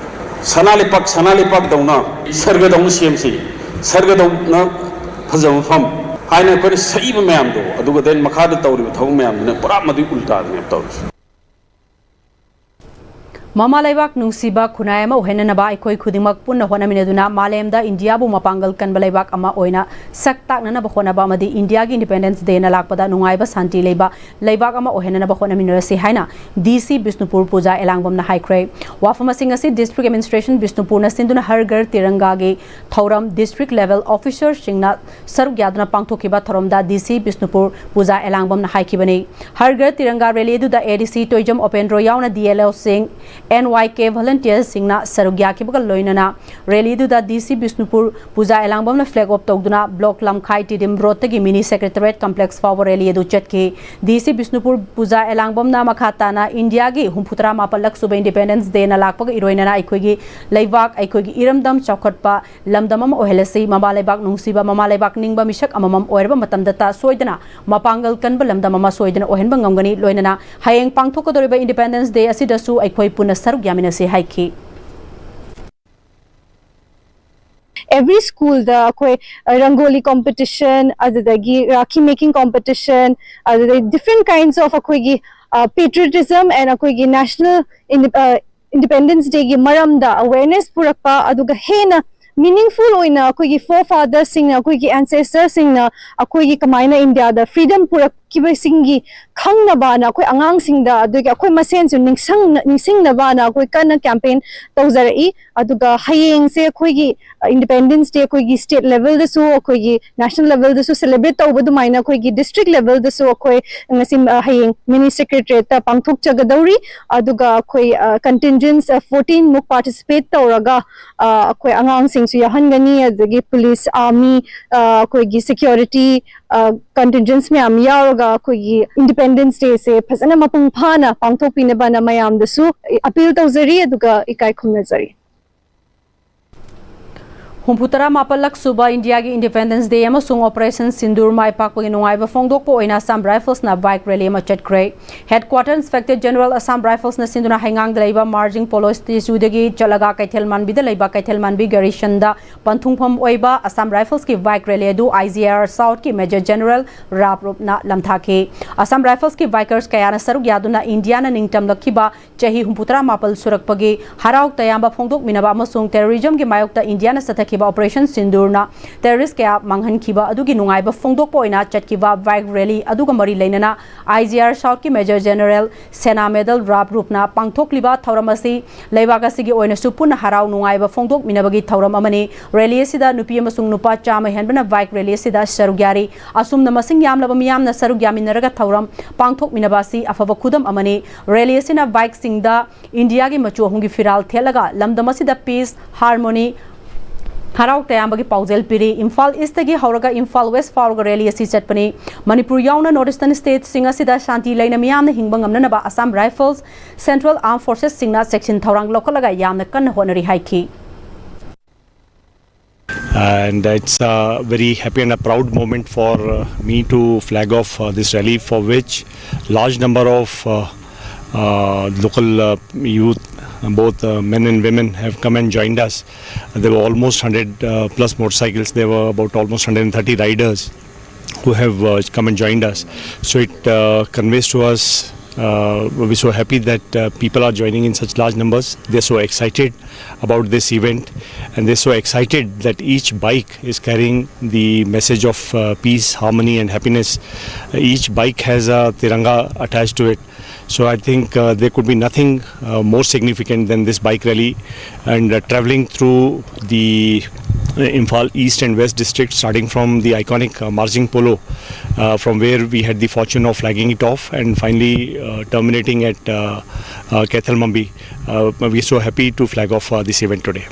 ꯁꯅꯥ ꯂꯩꯄꯥꯛ ꯁꯅꯥ ꯂꯩꯄꯥꯛꯗꯧꯅ ꯁꯔꯒꯗꯧꯅ ꯁꯦꯝꯁꯤ, ꯁꯔꯒꯗꯧꯅ ꯐꯖꯕ ꯃꯐꯝ ꯍꯥꯏꯅ ꯑꯩꯈꯣꯏꯅ ꯁꯛꯏꯕ ꯃꯌꯥꯝꯗꯣ, ꯑꯗꯨꯒ ꯗꯦꯟ ꯃꯈꯥꯗ ꯇꯧꯔꯤꯕ ꯊꯕꯛ ꯃꯌꯥꯝꯗꯨꯅ ꯄꯨꯔꯥ ꯃꯗꯨꯒꯤ ꯎꯜꯇꯥꯗꯅꯦꯕ ꯇꯧꯔꯤꯁꯦ꯫ ꯃꯃꯥ ꯂꯩꯕꯥꯛ ꯅꯨꯡꯁꯤꯕ ꯈꯨꯟꯅꯥꯏ ꯑꯃ ꯑꯣꯏꯍꯟꯅꯅꯕ ꯑꯩꯈꯣꯏ ꯈꯨꯗꯤꯡꯃꯛ ꯄꯨꯟꯅ ꯍꯣꯠꯅꯃꯤꯟꯅꯗꯨꯅ ꯃꯥꯂꯦꯝꯗ ꯏꯟꯗꯤꯌꯥꯕꯨ ꯃꯄꯥꯡꯒꯜ ꯀꯟꯕ ꯂꯩꯕꯥꯛ ꯑꯃ ꯑꯣꯏꯅ ꯁꯛ ꯇꯥꯛꯅꯅꯕ ꯍꯣꯠꯅꯕ ꯑꯃꯗꯤ ꯏꯟꯗꯤꯌꯥꯒꯤ ꯏꯟꯗꯤꯄꯦꯟꯗꯦꯟꯁ ꯗꯦꯅ ꯂꯥꯛꯄꯗ ꯅꯨꯡꯉꯥꯏꯕ ꯁꯥꯟꯇꯤ ꯂꯩꯕ ꯂꯩꯕꯥꯛ ꯑꯃ ꯑꯣꯏꯍꯟꯅꯅꯕ ꯍꯣꯠꯅꯃꯤꯟꯅꯔꯁꯤ ꯍꯥꯏꯅ ꯗꯤ ꯁꯤ ꯕꯤꯁꯅꯨꯄꯨꯔ ꯄꯨꯖꯥ ꯑꯦꯂꯥꯡꯕꯝꯅ ꯍꯥꯏꯈ꯭ꯔꯦ꯫ ꯋꯥꯐꯝ ꯑꯁꯤꯡ ꯑꯁꯤ ꯗꯤꯁꯇ꯭ꯔꯤꯛ ꯑꯦꯗꯃꯤꯅꯤꯁꯇ꯭ꯔꯦꯁꯟ ꯕꯤꯁꯅꯨꯄꯨꯔꯅ ꯁꯤꯟꯗꯨꯅ ꯍꯔ ꯘꯔ ꯇꯤꯔꯪꯒꯥꯒꯤ ꯊꯧꯔꯝ ꯗꯤꯁꯇ꯭ꯔꯤꯛ ꯂꯦꯚꯦꯜ ꯑꯣꯐꯤꯁꯔꯁꯤꯡꯅ ꯁꯔꯨꯛ ꯌꯥꯗꯨꯅ ꯄꯥꯡꯊꯣꯛꯈꯤꯕ ꯊꯧꯔꯝꯗ ꯗꯤ ꯁꯤ ꯕꯤꯁꯅꯨꯄꯨꯔ ꯄꯨꯖꯥ ꯑꯦꯂꯥꯡꯕꯝꯅ ꯍꯥꯏꯈꯤꯕꯅꯤ꯫ ꯍꯔ ꯘꯔ ꯇꯤꯔꯪꯒꯥ ꯔꯦꯂꯤ ꯑꯗꯨꯗ ꯑꯦ ꯗꯤ ꯁꯤ ꯇꯣꯏꯖꯝ ꯑꯣꯄꯦꯟꯗ꯭ꯔꯣ ꯌꯥꯎꯅ ꯗꯤ ꯑꯦꯜ ꯑꯣꯁꯤꯡ, ꯑꯦꯟ ꯋꯥꯏ ꯀꯦ ꯚꯣꯂꯟꯇꯤꯌꯔꯁꯤꯡꯅ ꯁꯔꯨꯛ ꯌꯥꯈꯤꯕꯒ ꯂꯣꯏꯅꯅ ꯔꯦꯂꯤꯗꯨꯗ ꯗꯤ ꯁꯤ ꯕꯤꯁꯅꯨꯄꯨꯔ ꯄꯨꯖꯥ ꯑꯦꯂꯥꯡꯕꯝꯅ ꯐ꯭ꯂꯦꯒ ꯑꯣꯐ ꯇꯧꯗꯨꯅ ꯕ꯭ꯂꯣꯛ ꯂꯝꯈꯥꯏ ꯇꯤꯗꯤꯝ ꯔꯣꯗꯇꯒꯤ ꯃꯤꯅꯤ ꯁꯦꯀ꯭ꯔꯦꯇꯔꯤꯌꯦꯠ ꯀꯝꯄ꯭ꯂꯦꯛꯁ ꯐꯥꯎꯕ ꯔꯦꯂꯤ ꯑꯗꯨ ꯆꯠꯈꯤ꯫ ꯗꯤ ꯁꯤ ꯕꯤꯁꯅꯨꯄꯨꯔ ꯄꯨꯖꯥ ꯑꯦꯂꯥꯡꯕꯝꯅ ꯃꯈꯥ ꯇꯥꯅ ꯏꯟꯗꯤꯌꯥꯒꯤ ꯍꯨꯝꯐꯨꯇꯔꯥ ꯃꯥꯄꯜꯂꯛ ꯁꯨꯕ ꯏꯟꯗꯤꯄꯦꯟꯗꯦꯟꯁ ꯗꯦꯅ ꯂꯥꯛꯄꯒ ꯏꯔꯣꯏꯅꯅ ꯑꯩꯈꯣꯏꯒꯤ ꯂꯩꯕꯥꯛ, ꯑꯩꯈꯣꯏꯒꯤ ꯏꯔꯝꯗꯝ ꯆꯥꯎꯈꯠꯄ ꯂꯝꯗꯝ ꯑꯃ ꯑꯣꯏꯍꯜꯂꯁꯤ꯫ ꯃꯃꯥ ꯂꯩꯕꯥꯛ ꯅꯨꯡꯁꯤꯕ, ꯃꯃꯥ ꯂꯩꯕꯥꯛ ꯅꯤꯡꯕ ꯃꯤꯁꯛ ꯑꯃꯃꯝ ꯑꯣꯏꯔꯕ ꯃꯇꯝꯗꯇ ꯁꯣꯏꯗꯅ ꯃꯄꯥꯡꯒꯜ ꯀꯟꯕ ꯂꯝꯗꯝ ꯑꯃ ꯁꯣꯏꯗꯅ ꯑꯣꯏꯍꯟꯕ ꯉꯝꯒꯅꯤ꯫ ꯂꯣꯏꯅꯅ ꯍꯌꯦꯡ ꯄꯥꯡꯊꯣꯛꯀꯗꯧꯔꯤꯕ ꯏꯟꯗꯤꯄꯦꯟꯗꯦꯟꯁ ꯗꯦ ꯑꯁꯤꯗꯁꯨ ꯑꯩꯈꯣꯏ ꯄꯨꯟꯅ ꯁꯔꯨꯛ ꯌꯥꯃꯤꯟꯅꯁꯤ ꯍꯥꯏꯈꯤ꯫ ꯑꯦꯚ꯭ꯔꯤ ꯁ꯭ꯀꯨꯜꯗ ꯑꯩꯈꯣꯏ ꯔꯪꯒꯣꯂꯤ ꯀꯣꯝꯄꯤꯇꯤꯁꯟ, ꯑꯗꯨꯗꯒꯤ ꯔꯥꯈꯤ ꯃꯦꯀꯤꯡ ꯀꯣꯝꯄꯤꯇꯤꯁꯟ, ꯑꯗꯨꯗꯒꯤ different kinds of ꯑꯩꯈꯣꯏꯒꯤ patriotism and ꯑꯩꯈꯣꯏꯒꯤ ꯅꯦꯁꯅꯦꯜ ꯏꯟꯗꯤꯄꯦꯟꯗꯦꯟꯁ ꯗꯦꯒꯤ ꯃꯔꯝꯗ ꯑꯋꯦꯔꯅꯦꯁ ꯄꯨꯔꯛꯄ, ꯑꯗꯨꯒ ꯍꯦꯟꯅ ꯃꯤꯅꯤꯡꯐꯨꯜ ꯑꯣꯏꯅ ꯑꯩꯈꯣꯏꯒꯤ ꯐꯣꯔ ꯐꯥꯗꯔꯁꯤꯡꯅ, ꯑꯩꯈꯣꯏꯒꯤ ꯑꯦꯟꯁꯦꯁꯇꯔꯁꯤꯡꯅ ꯑꯩꯈꯣꯏꯒꯤ ꯀꯃꯥꯏꯅ ꯏꯟꯗꯤꯌꯥꯗ ꯐ꯭ꯔꯤꯗꯝ ꯄꯨꯔꯛꯈꯤꯕꯁꯤꯡꯒꯤ ꯈꯪꯅꯕꯅ ꯑꯩꯈꯣꯏ ꯑꯉꯥꯡꯁꯤꯡꯗ, ꯑꯗꯨꯒ ꯑꯩꯈꯣꯏ ꯃꯁꯦꯟꯁꯨ ꯅꯤꯡꯁꯪ ꯅꯤꯡꯁꯤꯡꯅꯕꯅ ꯑꯩꯈꯣꯏ ꯀꯟꯅ ꯀꯦꯝꯄꯦꯟ ꯇꯧꯖꯔꯛꯏ꯫ ꯑꯗꯨꯒ ꯍꯌꯦꯡꯁꯦ ꯑꯩꯈꯣꯏꯒꯤ ꯏꯟꯗꯤꯄꯦꯟꯗꯦꯟꯁ ꯗꯦ ꯑꯩꯈꯣꯏꯒꯤ ꯁ꯭ꯇꯦꯠ ꯂꯦꯚꯦꯜꯗꯁꯨ, ꯑꯩꯈꯣꯏꯒꯤ ꯅꯦꯁꯅꯦꯜ ꯂꯦꯚꯦꯜꯗꯁꯨ ꯁꯦꯂꯦꯕ꯭ꯔꯦꯠ ꯇꯧꯕ ꯑꯗꯨꯃꯥꯏꯅ ꯑꯩꯈꯣꯏꯒꯤ ꯗꯤꯁꯇ꯭ꯔꯤꯛ ꯂꯦꯚꯦꯜꯗꯁꯨ ꯑꯩꯈꯣꯏ ꯉꯁꯤ, ꯑ, ꯍꯌꯦꯡ ꯃꯤꯅꯤ ꯁꯦꯀ꯭ꯔꯦꯇꯔꯤꯌꯦꯠꯇ ꯄꯥꯡꯊꯣꯛꯆꯒꯗꯧꯔꯤ꯫ ꯑꯗꯨꯒ ꯑꯩꯈꯣꯏ, ꯑ, ꯀꯟꯇꯤꯟꯖꯦꯟꯁ, ꯑ, ꯐꯣꯔꯇꯤꯟ ꯃꯨꯛ ꯄꯥꯔꯇꯤꯁꯤꯄꯦꯠ ꯇꯧꯔꯒ, ꯑ, ꯑꯩꯈꯣꯏ ꯑꯉꯥꯡꯁꯤꯡꯁꯨ ꯌꯥꯎꯍꯟꯒꯅꯤ, ꯑꯗꯒꯤ ꯄꯨꯂꯤꯁ, ꯑꯥꯔꯃꯤ, ꯑ, ꯑꯩꯈꯣꯏꯒꯤ ꯁꯦꯀ꯭ꯌꯨꯔꯤꯇꯤ, ꯑ, ꯀꯟꯇꯤꯟꯖꯦꯟꯁ ꯃꯌꯥꯝ ꯌꯥꯎꯔꯒ ꯑꯩꯈꯣꯏꯒꯤ ꯏꯟꯗꯤꯄꯦꯟꯗꯦꯟꯁ ꯗꯦꯁꯦ ꯐꯖꯅ ꯃꯄꯨꯡ ꯐꯥꯅ ꯄꯥꯡꯊꯣꯛꯄꯤꯅꯕꯅ ꯃꯌꯥꯝꯗꯁꯨ ꯑꯄꯤꯜ ꯇꯧꯖꯔꯤ, ꯑꯗꯨꯒ ꯏꯀꯥꯏ ꯈꯨꯝꯅꯖꯔꯤ꯫ ꯍꯨꯝꯐꯨꯇꯔꯥ ꯃꯥꯄꯜꯂꯛ ꯁꯨꯕ ꯏꯟꯗꯤꯌꯥꯒꯤ ꯏꯟꯗꯤꯄꯦꯟꯗꯦꯟꯁ ꯗꯦ ꯑꯃꯁꯨꯡ ꯑꯣꯄꯔꯦꯁꯟ ꯁꯤꯟꯗꯨꯔ ꯃꯥꯏ ꯄꯥꯛꯄꯒꯤ ꯅꯨꯡꯉꯥꯏꯕ ꯐꯣꯡꯗꯣꯛꯄ ꯑꯣꯏꯅ ꯑꯁꯥꯝ ꯔꯥꯏꯐꯜꯁꯅ ꯕꯥꯏꯛ ꯔꯦꯂꯤ ꯑꯃ ꯆꯠꯈ꯭ꯔꯦ꯫ ꯍꯦꯗꯀ꯭ꯋꯥꯇꯔ ꯏꯟꯁꯄꯦꯛꯇꯔ ꯖꯦꯅꯔꯦꯜ ꯑꯁꯥꯝ ꯔꯥꯏꯐꯜꯁꯅ ꯁꯤꯟꯗꯨꯅ ꯍꯩꯉꯥꯡꯗ ꯂꯩꯕ ꯃꯥꯔꯖꯤꯡ ꯄꯣꯂꯣ ꯁ꯭ꯇꯦꯆꯨꯗꯒꯤ ꯆꯠꯂꯒ ꯀꯩꯊꯦꯜ ꯃꯥꯟꯕꯤꯗ ꯂꯩꯕ ꯀꯩꯊꯦꯜ ꯃꯥꯟꯕꯤ ꯒꯥꯔꯤꯁꯟꯗ ꯄꯟꯊꯨꯡꯐꯝ ꯑꯣꯏꯕ ꯑꯁꯥꯝ ꯔꯥꯏꯐꯜꯁꯀꯤ ꯕꯥꯏꯛ ꯔꯦꯂꯤ ꯑꯗꯨ ꯑꯥꯏ ꯖꯤ ꯑꯥꯔ ꯁꯥꯎꯠꯀꯤ ꯃꯦꯖꯔ ꯖꯦꯅꯔꯦꯜ ꯔꯥꯞ ꯔꯨꯞꯅ ꯂꯝꯊꯥꯈꯤ꯫ ꯑꯁꯥꯝ ꯔꯥꯏꯐꯜꯁꯀꯤ ꯕꯥꯏꯀꯔꯁ ꯀꯌꯥꯅ ꯁꯔꯨꯛ ꯌꯥꯗꯨꯅ ꯏꯟꯗꯤꯌꯥꯅ ꯅꯤꯡꯇꯝꯂꯛꯈꯤꯕ ꯆꯍꯤ ꯍꯨꯝꯐꯨꯇꯔꯥ ꯃꯥꯄꯜ ꯁꯨꯔꯛꯄꯒꯤ ꯍꯔꯥꯎ ꯇꯌꯥꯝꯕ ꯐꯣꯡꯗꯣꯛꯃꯤꯟꯅꯕ ꯑꯃꯁꯨꯡ ꯇꯦꯔꯣꯔꯤꯖꯝꯒꯤ ꯃꯥꯌꯣꯛꯇ ꯏꯟꯗꯤꯌꯥꯅ ꯆꯠꯊꯈꯤꯕ ꯑꯣꯄꯔꯦꯁꯟ ꯁꯤꯟꯗꯨꯔꯅ ꯇꯦꯔꯣꯔꯤꯁ ꯀꯌꯥ ꯃꯥꯡꯍꯟꯈꯤꯕ ꯑꯗꯨꯒꯤ ꯅꯨꯡꯉꯥꯏꯕ ꯐꯣꯡꯗꯣꯛꯄ ꯑꯣꯏꯅ ꯆꯠꯈꯤꯕ ꯕꯥꯏꯛ ꯔꯦꯂꯤ ꯑꯗꯨꯒ ꯃꯔꯤ ꯂꯩꯅꯅ ꯑꯥꯏ ꯖꯤ ꯑꯥꯔ ꯁꯥꯎꯠꯀꯤ ꯃꯦꯖꯔ ꯖꯦꯅꯔꯦꯜ ꯁꯦꯅꯥ ꯃꯦꯗꯜ ꯔꯥꯞꯔꯨꯞꯅ ꯄꯥꯡꯊꯣꯛꯂꯤꯕ ꯊꯧꯔꯝ ꯑꯁꯤ ꯂꯩꯕꯥꯛ ꯑꯁꯤꯒꯤ ꯑꯣꯏꯅꯁꯨ ꯄꯨꯟꯅ ꯍꯔꯥꯎ ꯅꯨꯡꯉꯥꯏꯕ ꯐꯣꯡꯗꯣꯛꯃꯤꯟꯅꯕꯒꯤ ꯊꯧꯔꯝ ꯑꯃꯅꯤ꯫ ꯔꯦꯂꯤ ꯑꯁꯤꯗ ꯅꯨꯄꯤ ꯑꯃꯁꯨꯡ ꯅꯨꯄꯥ ꯆꯥꯝꯃ ꯍꯦꯟꯕꯅ ꯕꯥꯏꯛ ꯔꯦꯂꯤ ꯑꯁꯤꯗ ꯁꯔꯨꯛ ꯌꯥꯔꯤ꯫ ꯑꯁꯨꯝꯅ ꯃꯁꯤꯡ ꯌꯥꯝꯂꯕ ꯃꯤꯌꯥꯝꯅ ꯁꯔꯨꯛ ꯌꯥꯃꯤꯟꯅꯔꯒ ꯊꯧꯔꯝ ꯄꯥꯡꯊꯣꯛꯃꯤꯟꯅꯕ ꯑꯁꯤ ꯑꯐꯕ ꯈꯨꯗꯝ ꯑꯃꯅꯤ꯫ ꯔꯦꯂꯤ ꯑꯁꯤꯅ ꯕꯥꯏꯛꯁꯤꯡꯗ ꯏꯟꯗꯤꯌꯥꯒꯤ ꯃꯆꯨ ꯑꯍꯨꯝꯒꯤ ꯐꯤꯔꯥꯜ ꯊꯦꯠꯂꯒ ꯂꯝꯗꯝ ꯑꯁꯤꯗ ꯄꯤꯁ, ꯍꯥꯔꯃꯣꯅꯤ, ꯍꯔꯥꯎ ꯇꯌꯥꯝꯕꯒꯤ ꯄꯥꯎꯖꯦꯜ ꯄꯤꯔꯤ꯫ ꯏꯝꯐꯥꯜ ꯏꯁꯇꯒꯤ ꯍꯧꯔꯒ ꯏꯝꯐꯥꯜ ꯋꯦꯁ ꯐꯥꯎꯔꯒ ꯔꯦꯂꯤ ꯑꯁꯤ ꯆꯠꯄꯅꯤ꯫ ꯃꯅꯤꯄꯨꯔ ꯌꯥꯎꯅ ꯅꯣꯔꯠ ꯏꯁꯇꯔꯟ ꯁ꯭ꯇꯦꯠꯁꯤꯡ ꯑꯁꯤꯗ ꯁꯥꯟꯇꯤ ꯂꯩꯅ ꯃꯤꯌꯥꯝꯅ ꯍꯤꯡꯕ ꯉꯝꯅꯅꯕ ꯑꯁꯥꯝ ꯔꯥꯏꯐꯜꯁ, ꯁꯦꯟꯇ꯭ꯔꯦꯜ ꯑꯥꯔꯝ ꯐꯣꯔꯁꯦꯁꯁꯤꯡꯅ ꯆꯦꯛꯁꯤꯟ ꯊꯧꯔꯥꯡ ꯂꯧꯈꯠꯂꯒ ꯌꯥꯝꯅ ꯀꯟꯅ ꯍꯣꯠꯅꯔꯤ ꯍꯥꯏꯈꯤ꯫ And it's a very happy and a proud moment for uh, me to flag off uh, this rally, for which large number of uh, uh, local uh, youth, both uh, men and women, have come and joined us. There were almost one hundred uh, plus motorcycles. There were about almost one hundred thirty riders who have uh, come and joined us. So it uh, conveys to us, uh, we're so happy that uh, people are joining in such large numbers. They're so excited about this event, and they're so excited that each bike is carrying the message of uh, peace, harmony, and happiness. Each bike has a Tiranga attached to it. So I think uh, there could be nothing uh, more significant than this bike rally, and uh, traveling through the uh, Imphal East and West district, starting from the iconic uh, Marjing Polo, uh, from where we had the fortune of flagging it off, and finally uh, terminating at uh, uh, Kethalmambi. Uh, we're so happy to flag off uh, this event today.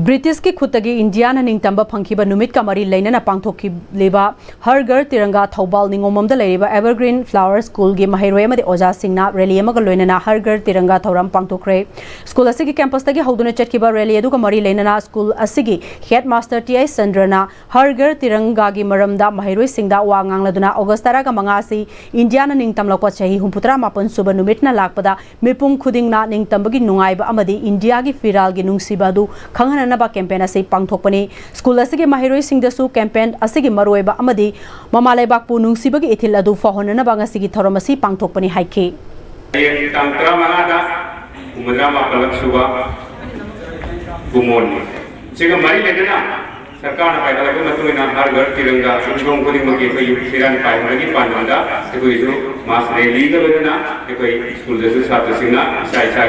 ꯕ꯭ꯔꯤꯇꯤꯁꯀꯤ ꯈꯨꯠꯇꯒꯤ ꯏꯟꯗꯤꯌꯥꯅ ꯅꯤꯡꯇꯝꯕ ꯐꯪꯈꯤꯕ ꯅꯨꯃꯤꯠꯀ ꯃꯔꯤ ꯂꯩꯅꯅ ꯄꯥꯡꯊꯣꯛꯈꯤꯕ ꯍꯔ ꯘꯔ ꯇꯤꯔꯪꯒꯥ ꯊꯧꯕꯥꯜ ꯅꯤꯉꯣꯝꯕꯝꯗ ꯂꯩꯔꯤꯕ evergreen flower ꯁ꯭ꯀꯨꯜꯒꯤ ꯃꯍꯩꯔꯣꯏ ꯑꯃꯗꯤ ꯑꯣꯖꯥꯁꯤꯡꯅ ꯔꯦꯂꯤ ꯑꯃꯒ ꯂꯣꯏꯅꯅ ꯍꯔ ꯘꯔ ꯇꯤꯔꯪꯒꯥ ꯊꯧꯔꯝ ꯄꯥꯡꯊꯣꯛꯈ꯭ꯔꯦ꯫ ꯁ꯭ꯀꯨꯜ ꯑꯁꯤꯒꯤ ꯀꯦꯝꯄꯁꯇꯒꯤ ꯍꯧꯗꯨꯅ ꯆꯠꯈꯤꯕ ꯔꯦꯂꯤ ꯑꯗꯨꯒ ꯃꯔꯤ ꯂꯩꯅꯅ ꯁ꯭ꯀꯨꯜ ꯑꯁꯤꯒꯤ ꯍꯦꯗ ꯃꯥꯁꯇꯔ ꯇꯤ ꯑꯥꯏ ꯆꯟꯗ꯭ꯔꯅ ꯍꯔ ꯘꯔ ꯇꯤꯔꯪꯒꯥꯒꯤ ꯃꯔꯝꯗ ꯃꯍꯩꯔꯣꯏꯁꯤꯡꯗ ꯋꯥ ꯉꯥꯡꯂꯗꯨꯅ ꯑꯣꯒꯁ ꯇꯔꯥꯒ ꯃꯉꯥ ꯑꯁꯤ ꯏꯟꯗꯤꯌꯥꯅ ꯅꯤꯡꯇꯝꯂꯛꯄ ꯆꯍꯤ ꯍꯨꯝꯐꯨꯇꯔꯥ ꯃꯥꯄꯟ ꯁꯨꯕ ꯅꯨꯃꯤꯠꯅ ꯂꯥꯛꯄꯗ ꯃꯤꯄꯨꯝ ꯈꯨꯗꯤꯡꯅ ꯅꯤꯡꯇꯝꯕꯒꯤ ꯅꯨꯡꯉꯥꯏꯕ ꯑꯃꯗꯤ ꯏꯟꯗꯤꯌꯥꯒꯤ ꯐꯤꯔꯥꯜꯒꯤ ꯅꯨꯡꯁꯤꯕ ꯑꯗꯨ ꯈꯪꯍꯟꯅꯅꯕ ꯀꯦꯝꯄꯦꯟ ꯑꯁꯤ ꯄꯥꯡꯊꯣꯛꯄꯅꯤ꯫ ꯁ꯭ꯀꯨꯜ ꯑꯁꯤꯒꯤ ꯃꯍꯩꯔꯣꯏꯁꯤꯡꯗꯁꯨ ꯀꯦꯝꯄꯦꯟ ꯑꯁꯤꯒꯤ ꯃꯔꯨꯑꯣꯏꯕ ꯑꯃꯗꯤ ꯃꯃꯥ ꯂꯩꯕꯥꯛꯄꯨ ꯅꯨꯡꯁꯤꯕꯒꯤ ꯏꯊꯤꯜ ꯑꯗꯨ ꯐꯥꯎꯍꯟꯅꯅꯕ ꯉꯁꯤꯒꯤ ꯊꯧꯔꯝ ꯑꯁꯤ ꯄꯥꯡꯊꯣꯛꯄꯅꯤ ꯍꯥꯏꯈꯤ꯫ ꯍꯌꯦꯡ ꯇꯥꯡ ꯇꯔꯥꯃꯉꯥꯗ ꯍꯨꯝꯐꯨꯇꯔꯥ ꯃꯥꯄꯜꯂꯛ ꯁꯨꯕ ꯀꯨꯃꯣꯟꯅꯤ꯫ ꯁꯤꯒ ꯃꯔꯤ ꯂꯩꯅꯅ ꯁꯔꯀꯥꯔꯅ ꯄꯥꯏꯈꯠꯂꯛꯄꯒꯤ ꯃꯇꯨꯡ ꯏꯟꯅ ꯍꯔ ꯘꯔ ꯇꯤꯔꯪꯒꯥ ꯌꯨꯝꯊꯣꯡ ꯈꯨꯗꯤꯡꯃꯛꯀꯤ ꯑꯩꯈꯣꯏꯒꯤ ꯐꯤꯔꯥꯟ ꯄꯥꯏꯕꯗꯒꯤ ꯄꯥꯟꯗꯝꯗ ꯑꯩꯈꯣꯏꯁꯨ ꯃꯥꯁ ꯔꯦꯂꯤꯒ ꯂꯣꯏꯅꯅ ꯑꯩꯈꯣꯏ ꯁ꯭ꯀꯨꯜꯗꯁꯨ ꯁꯥꯇ꯭ꯔꯁꯤꯡꯅ ꯏꯁꯥ ꯏꯁꯥ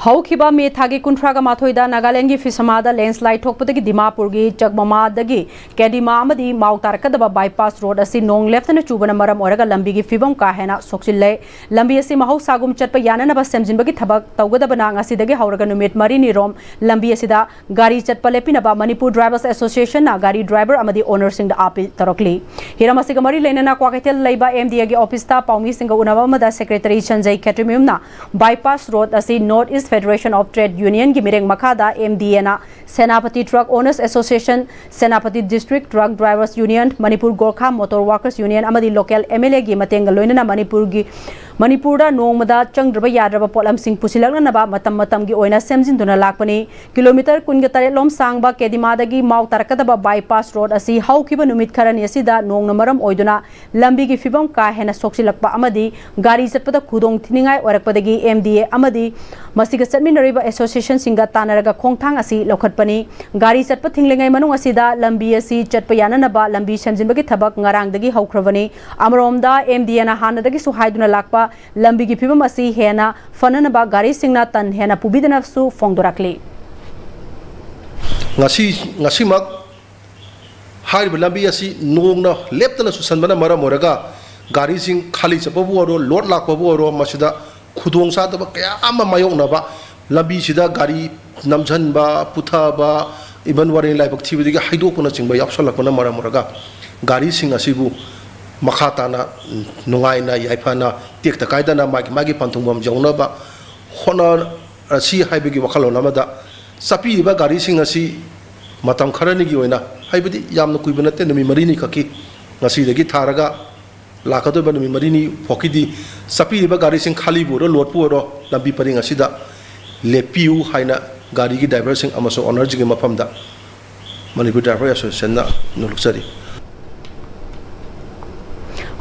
ꯍꯧꯈꯤꯕ ꯃꯦ ꯊꯥꯒꯤ ꯀꯨꯟꯊ꯭ꯔꯥꯒ ꯃꯥꯊꯣꯏꯗ ꯅꯥꯒꯥꯂꯦꯟꯒꯤ ꯐꯤꯁꯃꯥꯗ ꯂꯦꯟꯁ꯭ꯂꯥꯏꯗ ꯊꯣꯛꯄꯗꯒꯤ ꯗꯤꯃꯥꯄꯨꯔꯒꯤ ꯆꯛꯃꯃꯥꯗꯒꯤ ꯀꯦꯗꯤꯃꯥ ꯑꯃꯗꯤ ꯃꯥꯎ ꯇꯥꯔꯛꯀꯗꯕ ꯕꯥꯏꯄꯥꯁ ꯔꯣꯗ ꯑꯁꯤ ꯅꯣꯡ ꯂꯦꯞꯇꯅ ꯆꯨꯕꯅ ꯃꯔꯝ ꯑꯣꯏꯔꯒ ꯂꯝꯕꯤꯒꯤ ꯐꯤꯕꯝ ꯀꯥ ꯍꯦꯟꯅ ꯁꯣꯛꯆꯤꯜꯂꯦ꯫ ꯂꯝꯕꯤ ꯑꯁꯤ ꯃꯍꯧꯁꯥꯒꯨꯝ ꯆꯠꯄ ꯌꯥꯅꯅꯕ ꯁꯦꯝꯖꯤꯟꯕꯒꯤ ꯊꯕꯛ ꯇꯧꯒꯗꯕꯅ ꯉꯁꯤꯗꯒꯤ ꯍꯧꯔꯒ ꯅꯨꯃꯤꯠ ꯃꯔꯤꯅꯤ ꯔꯣꯝ ꯂꯝꯕꯤ ꯑꯁꯤꯗ ꯒꯥꯔꯤ ꯆꯠꯄ ꯂꯦꯞꯄꯤꯅꯕ ꯃꯅꯤꯄꯨꯔ ꯗ꯭ꯔꯥꯏꯚꯔꯁ ꯑꯦꯁꯣꯁꯤꯌꯦꯁꯟꯅ ꯒꯥꯔꯤ ꯗ꯭ꯔꯥꯏꯚꯔ ꯑꯃꯗꯤ ꯑꯣꯅꯔꯁꯤꯡꯗ ꯑꯥꯄꯤꯜ ꯇꯧꯔꯛꯂꯤ꯫ ꯍꯤꯔꯝ ꯑꯁꯤꯒ ꯃꯔꯤ ꯂꯩꯅꯅ ꯀ꯭ꯋꯥꯀꯩꯊꯦꯜ ꯂꯩꯕ ꯑꯦꯝ ꯗꯤ ꯑꯦꯒꯤ ꯑꯣꯐꯤꯁꯇ ꯄꯥꯎꯃꯤꯁꯤꯡꯒ ꯎꯅꯕ ꯑꯃꯗ ꯁꯦꯀ꯭ꯔꯦꯇꯔꯤ ꯁꯟꯖꯩ ꯈꯦꯇ꯭ꯔꯤꯃꯌꯨꯝꯅ ꯕꯥꯏꯄꯥꯁ ꯔꯣꯗ ꯑꯁꯤ north east federation of trade ꯌꯨꯅꯤꯌꯟꯒꯤ ꯃꯤꯔꯦꯡ ꯃꯈꯥꯗ ꯑꯦꯝ ꯗꯤ ꯑꯦꯅ Senapati truck owners association, Senapati district truck drivers union, Manipur Gorkha motor workers union ꯑꯃꯗꯤ ꯂꯣꯀꯦꯜ ꯑꯦꯝ ꯑꯦꯜ ꯑꯦꯒꯤ ꯃꯇꯦꯡꯒ ꯂꯣꯏꯅꯅ ꯃꯅꯤꯄꯨꯔꯒꯤ, ꯃꯅꯤꯄꯨꯔꯗ ꯅꯣꯡꯃꯗ ꯆꯪꯗ꯭ꯔꯕ ꯌꯥꯗ꯭ꯔꯕ ꯄꯣꯠꯂꯝꯁꯤꯡ ꯄꯨꯁꯤꯜꯂꯛꯅꯅꯕ ꯃꯇꯝ ꯃꯇꯝꯒꯤ ꯑꯣꯏꯅ ꯁꯦꯝꯖꯤꯟꯗꯨꯅ ꯂꯥꯛꯄꯅꯤ꯫ ꯀꯤꯂꯣꯃꯤꯇꯔ ꯀꯨꯟꯒ ꯇꯔꯦꯠ ꯂꯣꯝ ꯁꯥꯡꯕ ꯀꯦꯗꯤꯃꯥꯗꯒꯤ ꯃꯥꯎ ꯇꯥꯔꯛꯀꯗꯕ ꯕꯥꯏꯄꯥꯁ ꯔꯣꯗ ꯑꯁꯤ ꯍꯧꯈꯤꯕ ꯅꯨꯃꯤꯠ ꯈꯔꯅꯤ ꯑꯁꯤꯗ ꯅꯣꯡꯅ ꯃꯔꯝ ꯑꯣꯏꯗꯨꯅ ꯂꯝꯕꯤꯒꯤ ꯐꯤꯕꯝ ꯀꯥ ꯍꯦꯟꯅ ꯁꯣꯛꯆꯤꯜꯂꯛꯄ ꯑꯃꯗꯤ ꯒꯥꯔꯤ ꯆꯠꯄꯗ ꯈꯨꯗꯣꯡ ꯊꯤꯅꯤꯡꯉꯥꯏ ꯑꯣꯏꯔꯛꯄꯗꯒꯤ ꯑꯦꯝ ꯗꯤ ꯑꯦ ꯑꯃꯗꯤ ꯃꯁꯤꯒ ꯆꯠꯃꯤꯟꯅꯔꯤꯕ ꯑꯦꯁꯣꯁꯤꯌꯦꯁꯟꯁꯤꯡꯒ ꯇꯥꯟꯅꯔꯒ ꯈꯣꯡꯊꯥꯡ ꯑꯁꯤ ꯂꯧꯈꯠꯄꯅꯤ꯫ ꯒꯥꯔꯤ ꯆꯠꯄ ꯊꯤꯡꯂꯤꯉꯩ ꯃꯅꯨꯡ ꯑꯁꯤꯗ ꯂꯝꯕꯤ ꯑꯁꯤ ꯆꯠꯄ ꯌꯥꯅꯅꯕ ꯂꯝꯕꯤ ꯁꯦꯝꯖꯤꯟꯕꯒꯤ ꯊꯕꯛ ꯉꯔꯥꯡꯗꯒꯤ ꯍꯧꯈ꯭ꯔꯕꯅꯤ꯫ ꯑꯃꯔꯣꯝꯗ, ꯑꯦꯝ ꯗꯤ ꯑꯦꯅ ꯍꯥꯟꯅꯗꯒꯤꯁꯨ ꯍꯥꯏꯗꯨꯅ ꯂꯥꯛꯄ ꯂꯝꯕꯤꯒꯤ ꯐꯤꯕꯝ ꯑꯁꯤ ꯍꯦꯟꯅ ꯐꯅꯅꯕ ꯒꯥꯔꯤꯁꯤꯡꯅ ꯇꯟ ꯍꯦꯟꯅ ꯄꯨꯕꯤꯗꯅꯕꯁꯨ ꯐꯣꯡꯗꯣꯔꯛꯂꯤ꯫ ꯉꯁꯤ, ꯉꯁꯤꯃꯛ ꯍꯥꯏꯔꯤꯕ ꯂꯝꯕꯤ ꯑꯁꯤ ꯅꯣꯡꯅ ꯂꯦꯞꯇꯅ ꯆꯨꯁꯟꯕꯅ ꯃꯔꯝ ꯑꯣꯏꯔꯒ ꯒꯥꯔꯤꯁꯤꯡ ꯈꯥꯂꯤ ꯆꯠꯄꯕꯨ ꯑꯣꯏꯔꯣ, ꯂꯣꯗ ꯂꯥꯛꯄꯕꯨ ꯑꯣꯏꯔꯣ, ꯃꯁꯤꯗ ꯈꯨꯗꯣꯡ ꯆꯥꯗꯕ ꯀꯌꯥ ꯑꯃ ꯃꯥꯌꯣꯛꯅꯕ, ꯂꯝꯕꯤꯁꯤꯗ ꯒꯥꯔꯤ ꯅꯝꯁꯤꯟꯕ, ꯄꯨꯊꯕ, even ꯋꯥꯔꯦꯡ ꯂꯥꯏꯕꯛ ꯊꯤꯕꯗꯒꯤ ꯍꯩꯗꯣꯛꯄꯅꯆꯤꯡꯕ ꯌꯥꯎꯁꯜꯂꯛꯄꯅ ꯃꯔꯝ ꯑꯣꯏꯔꯒ ꯒꯥꯔꯤꯁꯤꯡ ꯑꯁꯤꯕꯨ ꯃꯈꯥ ꯇꯥꯅ ꯅꯨꯡꯉꯥꯏꯅ ꯌꯥꯏꯐꯅ ꯇꯦꯛꯇ ꯀꯥꯏꯗꯅ ꯃꯥꯒꯤ ꯃꯥꯒꯤ ꯄꯟꯊꯨꯡꯐꯝ ꯌꯧꯅꯕ ꯍꯣꯠꯅꯔꯁꯤ ꯍꯥꯏꯕꯒꯤ ꯋꯥꯈꯜꯂꯣꯟ ꯑꯃꯗ ꯆꯠꯄꯤꯔꯤꯕ ꯒꯥꯔꯤꯁꯤꯡ ꯑꯁꯤ ꯃꯇꯝ ꯈꯔꯅꯤꯒꯤ ꯑꯣꯏꯅ, ꯍꯥꯏꯕꯗꯤ ꯌꯥꯝꯅ ꯀꯨꯏꯕ ꯅꯠꯇꯦ, ꯅꯨꯃꯤꯠ ꯃꯔꯤꯅꯤ ꯈꯛꯀꯤ, ꯉꯁꯤꯗꯒꯤ ꯊꯥꯔꯒ ꯂꯥꯛꯀꯗꯧꯔꯤꯕ ꯅꯨꯃꯤꯠ ꯃꯔꯤꯅꯤ ꯐꯥꯎꯒꯤꯗꯤ ꯆꯠꯄꯤꯔꯤꯕ ꯒꯥꯔꯤꯁꯤꯡ ꯈꯥꯂꯤꯕꯨ ꯑꯣꯏꯔꯣ, ꯂꯣꯗꯄꯨ ꯑꯣꯏꯔꯣ, ꯂꯝꯕꯤ ꯄꯔꯤꯡ ꯑꯁꯤꯗ ꯂꯦꯞꯄꯤꯌꯨ ꯍꯥꯏꯅ ꯒꯥꯔꯤꯒꯤ ꯗ꯭ꯔꯥꯏꯚꯔꯁꯤꯡ ꯑꯃꯁꯨꯡ ꯑꯣꯅꯔꯁꯤꯡꯒꯤ ꯃꯐꯝꯗ ꯃꯅꯤꯄꯨꯔ ꯗ꯭ꯔꯥꯏꯚꯔ ꯑꯦꯁꯣꯁꯤꯌꯦꯁꯟꯅ ꯅꯣꯜꯂꯨꯛꯆꯔꯤ꯫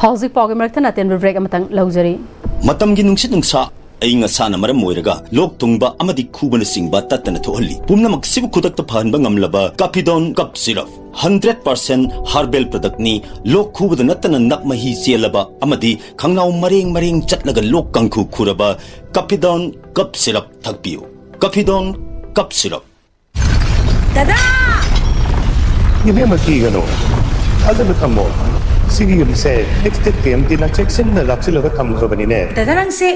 ꯍꯧꯖꯤꯛ ꯄꯥꯎꯒꯤ ꯃꯔꯛꯇ ꯑꯇꯦꯟꯕ ꯕ꯭ꯔꯦꯛ ꯑꯃꯇꯪ ꯂꯧꯖꯔꯤ꯫ ꯃꯇꯝꯒꯤ ꯅꯨꯡꯁꯤꯠ ꯅꯨꯡꯁꯥ ꯑꯏꯪ ꯑꯁꯥꯅ ꯃꯔꯝ ꯑꯣꯏꯔꯒ ꯂꯣꯛ ꯊꯨꯡꯕ ꯑꯃꯗꯤ ꯈꯨꯕꯅꯆꯤꯡꯕ ꯇꯠꯇꯅ ꯊꯣꯛꯍꯜꯂꯤ꯫ ꯄꯨꯝꯅꯃꯛꯁꯤꯕꯨ ꯈꯨꯗꯛꯇ ꯐꯍꯟꯕ ꯉꯝꯂꯕ ꯀꯥꯐꯤꯗꯣꯟ ꯀꯞ ꯁꯤꯔꯞ, ꯍꯟꯗ꯭ꯔꯦꯠ ꯄꯥꯔꯁꯦꯟ ꯍꯥꯔꯕꯦꯜ ꯄ꯭ꯔꯗꯛꯅꯤ꯫ ꯂꯣꯛ ꯈꯨꯕꯗ ꯅꯠꯇꯅ ꯅꯞ ꯃꯍꯤ ꯆꯦꯜꯂꯕ ꯑꯃꯗꯤ ꯈꯪꯅꯥꯎ ꯃꯔꯦꯡ ꯃꯔꯦꯡ ꯆꯠꯂꯒ ꯂꯣꯛ ꯀꯥꯡꯈꯨ ꯈꯨꯔꯕ ꯀꯥꯐꯤꯗꯣꯟ ꯀꯞ ꯁꯤꯔꯞ ꯊꯛꯄꯤꯌꯨ꯫ ꯀꯥꯐꯤꯗꯣꯟ ꯀꯞ ꯁꯤꯔꯞ꯫ ꯗꯗꯥ! ꯏꯕꯦꯝꯃ, ꯀꯤꯒꯅꯨ꯫ ꯊꯥꯖꯕ ꯊꯝꯃꯣ꯫ ꯁꯤꯒꯤ ꯌꯨꯝꯁꯦ ꯑꯦꯛꯁꯇꯦꯛ ꯇꯤ ꯑꯦꯝ ꯇꯤꯅ ꯆꯦꯛꯁꯤꯟꯅ ꯂꯥꯛꯁꯤꯜꯂꯒ ꯊꯝꯈ꯭ꯔꯕꯅꯤꯅꯦ꯫ ꯗꯗꯥ, ꯅꯪꯁꯦ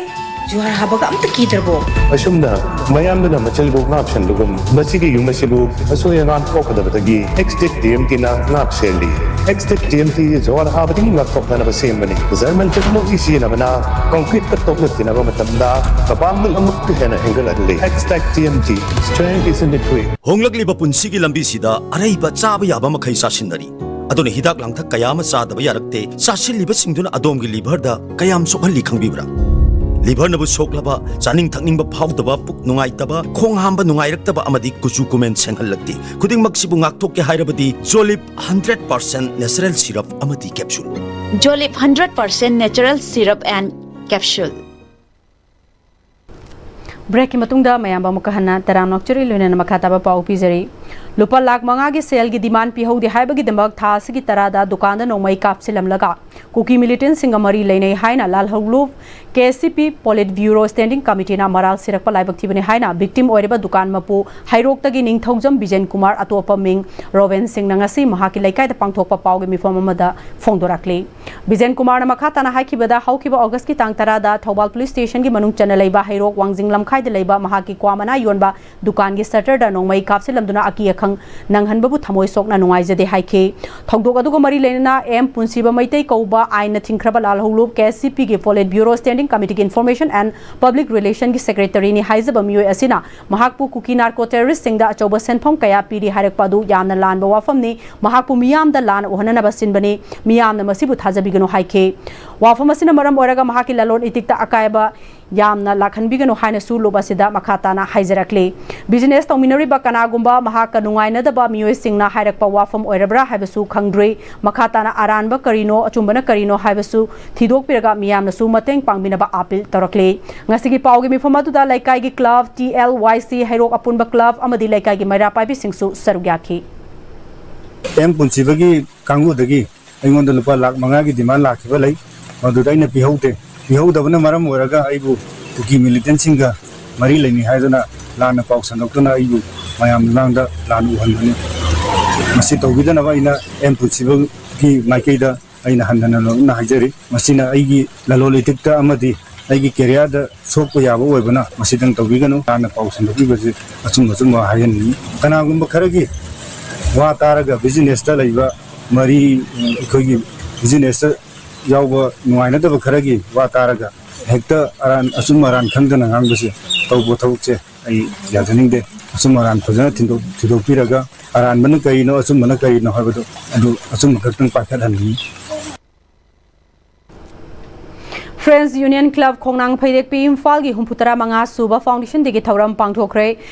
ꯖꯨꯍꯥꯔ ꯍꯥꯕꯒ ꯑꯝꯇ ꯀꯤꯗ꯭ꯔꯕꯣ? ꯑꯁꯨꯝꯅ ꯃꯌꯥꯝꯗꯨꯅ ꯃꯆꯜꯕꯨ ꯉꯥꯛ ꯁꯦꯟꯕꯒꯨꯝ, ꯃꯁꯤꯒꯤ ꯌꯨꯝ ꯑꯁꯤꯕꯨ ꯑꯁꯣꯏ ꯑꯉꯥꯝ ꯊꯣꯛꯀꯗꯕꯗꯒꯤ ꯑꯦꯛꯁꯇꯦꯛ ꯇꯤ ꯑꯦꯝ ꯇꯤꯅ ꯉꯥꯛ ꯁꯦꯜꯂꯤ꯫ ꯑꯦꯛꯁꯇꯦꯛ ꯇꯤ ꯑꯦꯝ ꯇꯤ ꯖꯨꯍꯥꯔ ꯍꯥꯕꯗꯒꯤ ꯉꯥꯛꯊꯣꯛꯅꯅꯕ ꯁꯦꯝꯕꯅꯤ꯫ ꯖꯔꯃꯟ ꯇꯦꯛꯅꯣꯂꯣꯖꯤ ꯁꯤꯖꯤꯟꯅꯕꯅ ꯀꯪꯀ꯭ꯔꯤꯠꯀ ꯇꯣꯛꯅ ꯇꯤꯟꯅꯕ ꯃꯇꯝꯗ ꯃꯄꯥꯡꯒꯜ ꯑꯃꯨꯛꯀ ꯍꯦꯟꯅ ꯍꯦꯟꯒꯠꯍꯜꯂꯤ꯫ Extech T M T, strength is in the grit. ꯍꯣꯡꯂꯛꯂꯤꯕ ꯄꯨꯟꯁꯤꯒꯤ ꯂꯝꯕꯤꯁꯤꯗ ꯑꯔꯩꯕ ꯆꯥꯕ ꯌꯥꯕ ꯃꯈꯩ ꯆꯥꯁꯤꯟꯅꯔꯤ꯫ ꯑꯗꯨꯅ ꯍꯤꯗꯥꯛ ꯂꯥꯡꯊꯛ ꯀꯌꯥ ꯑꯃ ꯆꯥꯗꯕ ꯌꯥꯔꯛꯇꯦ꯫ ꯆꯥꯁꯤꯜꯂꯤꯕꯁꯤꯡꯗꯨꯅ ꯑꯗꯣꯝꯒꯤ ꯂꯤꯚꯔꯗ ꯀꯌꯥꯝ ꯁꯣꯛꯍꯜꯂꯤ ꯈꯪꯕꯤꯕ꯭ꯔꯥ? ꯂꯤꯚꯔꯅꯕꯨ ꯁꯣꯛꯂꯕ, ꯆꯥꯅꯤꯡ ꯊꯛꯅꯤꯡꯕ ꯐꯥꯎꯗꯕ, ꯄꯨꯛ ꯅꯨꯡꯉꯥꯏꯇꯕ, ꯈꯣꯡ ꯍꯥꯝꯕ ꯅꯨꯡꯉꯥꯏꯔꯛꯇꯕ ꯑꯃꯗꯤ ꯀꯨꯆꯨ ꯀꯨꯃꯦꯟ ꯁꯦꯡꯍꯜꯂꯛꯇꯦ꯫ ꯈꯨꯗꯤꯡꯃꯛꯁꯤꯕꯨ ꯉꯥꯛꯊꯣꯛꯀꯦ ꯍꯥꯏꯔꯕꯗꯤ ꯖꯣꯂꯤꯞ ꯍꯟꯗ꯭ꯔꯦꯠ ꯄꯥꯔꯁꯦꯟ ꯅꯦꯆꯔꯦꯜ ꯁꯤꯔꯞ ꯑꯃꯗꯤ capsule. Jolip hundred percent natural syrup and capsule. ꯕ꯭ꯔꯦꯛꯀꯤ ꯃꯇꯨꯡꯗ ꯃꯌꯥꯝꯕ ꯑꯃꯨꯛꯀ ꯍꯟꯅ ꯇꯔꯥꯝꯅ ꯑꯣꯛꯆꯔꯤ, ꯂꯣꯏꯅꯅ ꯃꯈꯥ ꯇꯥꯕ ꯄꯥꯎ ꯄꯤꯖꯔꯤ꯫ ꯂꯨꯄꯥ ꯂꯥꯈ ꯃꯉꯥꯒꯤ ꯁꯦꯜꯒꯤ ꯗꯤꯃꯥꯟ ꯄꯤꯍꯧꯗꯦ ꯍꯥꯏꯕꯒꯤꯗꯃꯛ ꯊꯥ ꯑꯁꯤꯒꯤ ꯇꯔꯥꯗ ꯗꯨꯀꯥꯟꯗ ꯅꯣꯡꯃꯩ ꯀꯥꯞꯁꯤꯜꯂꯝꯂꯒ ꯀꯨꯀꯤ ꯃꯤꯂꯤꯇꯦꯟꯁꯤꯡꯒ ꯃꯔꯤ ꯂꯩꯅꯩ ꯍꯥꯏꯅ ꯂꯥꯜꯍꯧꯂꯨꯞ ꯀꯦ ꯑꯦꯁ ꯁꯤ ꯄꯤ ꯄꯣꯂꯤꯠ ꯕ꯭ꯌꯨꯔꯣ ꯁ꯭ꯇꯦꯟꯗꯤꯡ ꯀꯃꯤꯇꯤꯅ ꯃꯔꯥꯜ ꯁꯤꯔꯛꯄ ꯂꯥꯏꯕꯛ ꯊꯤꯕꯅꯤ ꯍꯥꯏꯅ ꯚꯤꯛꯇꯤꯝ ꯑꯣꯏꯔꯤꯕ ꯗꯨꯀꯥꯟ ꯃꯄꯨ ꯍꯩꯔꯣꯛꯇꯒꯤ ꯅꯤꯡꯊꯧꯖꯝ ꯕꯤꯖꯦꯟ ꯀꯨꯃꯥꯔ, ꯑꯇꯣꯞꯄ ꯃꯤꯡ ꯔꯣꯕꯦꯟ ꯁꯤꯡꯅ ꯉꯁꯤ ꯃꯍꯥꯛꯀꯤ ꯂꯩꯀꯥꯏꯗ ꯄꯥꯡꯊꯣꯛꯄ ꯄꯥꯎꯒꯤ ꯃꯤꯐꯝ ꯑꯃꯗ ꯐꯣꯡꯗꯣꯔꯛꯂꯤ꯫ ꯕꯤꯖꯦꯟ ꯀꯨꯃꯥꯔꯅ ꯃꯈꯥ ꯇꯥꯅ ꯍꯥꯏꯈꯤꯕꯗ, ꯍꯧꯈꯤꯕ ꯑꯣꯒꯁꯀꯤ ꯇꯥꯡ ꯇꯔꯥꯗ ꯊꯧꯕꯥꯜ ꯄꯨꯂꯤꯁ ꯁ꯭ꯇꯦꯁꯟꯒꯤ ꯃꯅꯨꯡ ꯆꯟꯅ ꯂꯩꯕ ꯍꯩꯔꯣꯛ ꯋꯥꯡꯖꯤꯡ ꯂꯝꯈꯥꯏꯗ ꯂꯩꯕ ꯃꯍꯥꯛꯀꯤ ꯀ꯭ꯋꯥ ꯃꯅꯥ ꯌꯣꯟꯕ ꯗꯨꯀꯥꯟꯒꯤ ꯁꯇꯔꯗ ꯅꯣꯡꯃꯩ ꯀꯥꯞꯁꯤꯜꯂꯝꯗꯨꯅ ꯑꯀꯤ ꯑꯈꯪ ꯅꯪꯍꯟꯕꯕꯨ ꯊꯃꯣꯏ ꯁꯣꯛꯅ ꯅꯨꯡꯉꯥꯏꯖꯗꯦ ꯍꯥꯏꯈꯤ꯫ ꯊꯧꯗꯣꯛ ꯑꯗꯨꯒ ꯃꯔꯤ ꯂꯩꯅꯅ ꯑꯦꯝ ꯄꯨꯟꯁꯤꯕ ꯃꯩꯇꯩ ꯀꯧꯕ ꯑꯥꯏꯟꯅ ꯊꯤꯡꯈ꯭ꯔꯕ ꯂꯥꯜꯍꯧꯂꯨꯞ ꯀꯦ ꯑꯦꯁ ꯁꯤ ꯄꯤꯒꯤ ꯄꯣꯂꯤꯠ ꯕ꯭ꯌꯨꯔꯣ ꯁ꯭ꯇꯦꯟꯗꯤꯡ ꯀꯃꯤꯇꯤꯒꯤ ꯏꯟꯐꯣꯔꯃꯦꯁꯟ ꯑꯦꯟ ꯄꯕ꯭ꯂꯤꯛ ꯔꯤꯂꯦꯁꯟꯒꯤ ꯁꯦꯀ꯭ꯔꯦꯇꯔꯤꯅꯤ ꯍꯥꯏꯖꯕ ꯃꯤꯑꯣꯏ ꯑꯁꯤꯅ ꯃꯍꯥꯛꯄꯨ ꯀꯨꯀꯤ ꯅꯥꯔꯀꯣ ꯇꯦꯔꯣꯔꯤꯁ꯭ꯠꯁꯤꯡꯗ ꯑꯆꯧꯕ ꯁꯦꯟꯐꯝ ꯀꯌꯥ ꯄꯤꯔꯤ ꯍꯥꯏꯔꯛꯄ ꯑꯗꯨ ꯌꯥꯝꯅ ꯂꯥꯟꯕ ꯋꯥꯐꯝꯅꯤ꯫ ꯃꯍꯥꯛꯄꯨ ꯃꯤꯌꯥꯝꯗ ꯂꯥꯟꯅ ꯎꯍꯟꯅꯅꯕ ꯁꯤꯟꯕꯅꯤ꯫ ꯃꯤꯌꯥꯝꯅ ꯃꯁꯤꯕꯨ ꯊꯥꯖꯕꯤꯒꯅꯨ ꯍꯥꯏꯈꯤ꯫ ꯋꯥꯐꯝ ꯑꯁꯤꯅ ꯃꯔꯝ ꯑꯣꯏꯔꯒ ꯃꯍꯥꯛꯀꯤ ꯂꯂꯣꯟ ꯏꯇꯤꯛꯇ ꯑꯀꯥꯏꯕ ꯌꯥꯝꯅ ꯂꯥꯛꯍꯟꯕꯤꯒꯅꯨ ꯍꯥꯏꯅꯁꯨ ꯂꯨꯞ ꯑꯁꯤꯗ ꯃꯈꯥ ꯇꯥꯅ ꯍꯥꯏꯖꯔꯛꯂꯤ꯫ ꯕꯤꯖꯤꯅꯦꯁ ꯇꯧꯃꯤꯟꯅꯔꯤꯕ ꯀꯅꯥꯒꯨꯝꯕ ꯃꯍꯥꯛꯀ ꯅꯨꯡꯉꯥꯏꯅꯗꯕ ꯃꯤꯑꯣꯏꯁꯤꯡꯅ ꯍꯥꯏꯔꯛꯄ ꯋꯥꯐꯝ ꯑꯣꯏꯔꯕ꯭ꯔꯥ ꯍꯥꯏꯕꯁꯨ ꯈꯪꯗ꯭ꯔꯤ꯫ ꯃꯈꯥ ꯇꯥꯅ ꯑꯔꯥꯟꯕ ꯀꯔꯤꯅꯣ, ꯑꯆꯨꯝꯕꯅ ꯀꯔꯤꯅꯣ ꯍꯥꯏꯕꯁꯨ ꯊꯤꯗꯣꯛꯄꯤꯔꯒ ꯃꯤꯌꯥꯝꯅꯁꯨ ꯃꯇꯦꯡ ꯄꯥꯡꯕꯤꯅꯕ ꯑꯥꯄꯤꯜ ꯇꯧꯔꯛꯂꯤ꯫ ꯉꯁꯤꯒꯤ ꯄꯥꯎꯒꯤ ꯃꯤꯐꯝ ꯑꯗꯨꯗ ꯂꯩꯀꯥꯏꯒꯤ ꯀ꯭ꯂꯕ, ꯇꯤ ꯑꯦꯜ ꯋꯥꯏ ꯁꯤ, ꯍꯩꯔꯣꯛ ꯑꯄꯨꯟꯕ ꯀ꯭ꯂꯕ ꯑꯃꯗꯤ ꯂꯩꯀꯥꯏꯒꯤ ꯃꯩꯔꯥ ꯄꯥꯏꯕꯤꯁꯤꯡꯁꯨ ꯁꯔꯨꯛ ꯌꯥꯈꯤ꯫ ꯑꯦꯝ ꯄꯨꯟꯁꯤꯕꯒꯤ ꯀꯥꯡꯕꯨꯗꯒꯤ ꯑꯩꯉꯣꯟꯗ ꯂꯨꯄꯥ ꯂꯥꯈ ꯃꯉꯥꯒꯤ demand ꯂꯥꯛꯈꯤꯕ ꯂꯩ, ꯃꯗꯨꯗ ꯑꯩꯅ ꯄꯤꯍꯧꯗꯦ꯫ ꯄꯤꯍꯧꯗꯕꯅ ꯃꯔꯝ ꯑꯣꯏꯔꯒ ꯑꯩꯕꯨ ꯀꯨꯀꯤ militantꯁꯤꯡꯒ ꯃꯔꯤ ꯂꯩꯅꯩ ꯍꯥꯏꯗꯨꯅ ꯂꯥꯟꯅ ꯄꯥꯎ ꯁꯟꯗꯣꯛꯇꯨꯅ ꯑꯩꯕꯨ ꯃꯌꯥꯝ ꯃꯃꯥꯡꯗ ꯂꯥꯟꯅ ꯎꯍꯟꯕꯅꯤ꯫ ꯃꯁꯤ ꯇꯧꯕꯤꯗꯅꯕ ꯑꯩꯅ ꯑꯦꯝ ꯄꯨꯟꯁꯤꯕꯒꯤ ꯃꯥꯏꯀꯩꯗ ꯑꯩꯅ ꯍꯟꯅ ꯍꯟꯅ ꯍꯥꯏꯖꯔꯤ꯫ ꯃꯁꯤꯅ ꯑꯩꯒꯤ ꯂꯂꯣꯟ ꯏꯇꯤꯛꯇ ꯑꯃꯗꯤ ꯑꯩꯒꯤ careerꯗ ꯁꯣꯛꯄ ꯌꯥꯕ ꯑꯣꯏꯕꯅ ꯃꯁꯤꯗꯪ ꯇꯧꯕꯤꯒꯅꯨ꯫ ꯂꯥꯟꯅ ꯄꯥꯎ ꯁꯟꯗꯣꯛꯄꯤꯕꯁꯤ ꯑꯆꯨꯝ ꯑꯆꯨꯝꯕ ꯍꯥꯏꯍꯟꯅꯤꯡꯏ꯫ ꯀꯅꯥꯒꯨꯝꯕ ꯈꯔꯒꯤ ꯋꯥ ꯇꯥꯔꯒ businessꯇ ꯂꯩꯕ ꯃꯔꯤ, ꯑꯩꯈꯣꯏꯒꯤ businessꯇ ꯌꯥꯎꯕ ꯅꯨꯡꯉꯥꯏꯅꯗꯕ ꯈꯔꯒꯤ ꯋꯥ ꯇꯥꯔꯒ ꯍꯦꯛꯇ ꯑꯔꯥꯟ, ꯑꯆꯨꯝ ꯑꯔꯥꯟ ꯈꯪꯗꯅ ꯉꯥꯡꯕꯁꯦ, ꯇꯧꯕ ꯊꯕꯛꯁꯦ ꯑꯩ ꯌꯥꯖꯅꯤꯡꯗꯦ꯫ ꯑꯆꯨꯝ ꯑꯔꯥꯟ ꯐꯖꯅ ꯊꯤꯟꯗꯣꯛ-, ꯊꯤꯗꯣꯛꯄꯤꯔꯒ ꯑꯔꯥꯟꯕꯅ ꯀꯔꯤꯅꯣ, ꯑꯆꯨꯝꯕꯅ ꯀꯔꯤꯅꯣ ꯍꯥꯏꯕꯗꯨ ꯑꯗꯨ ꯑꯆꯨꯝꯕ ꯈꯛꯇꯪ ꯄꯥꯏꯈꯠꯍꯟꯅꯤꯡꯏ꯫ Friends Union Club ꯈꯣꯡꯅꯥꯡ ꯐꯩꯔꯦꯛꯄꯤ ꯏꯝꯐꯥꯜꯒꯤ ꯍꯨꯝꯐꯨ ꯇꯔꯥ ꯃꯉꯥ ꯁꯨꯕ Foundation Dayꯒꯤ ꯊꯧꯔꯝ ꯄꯥꯡꯊꯣꯛꯈ꯭ꯔꯦ꯫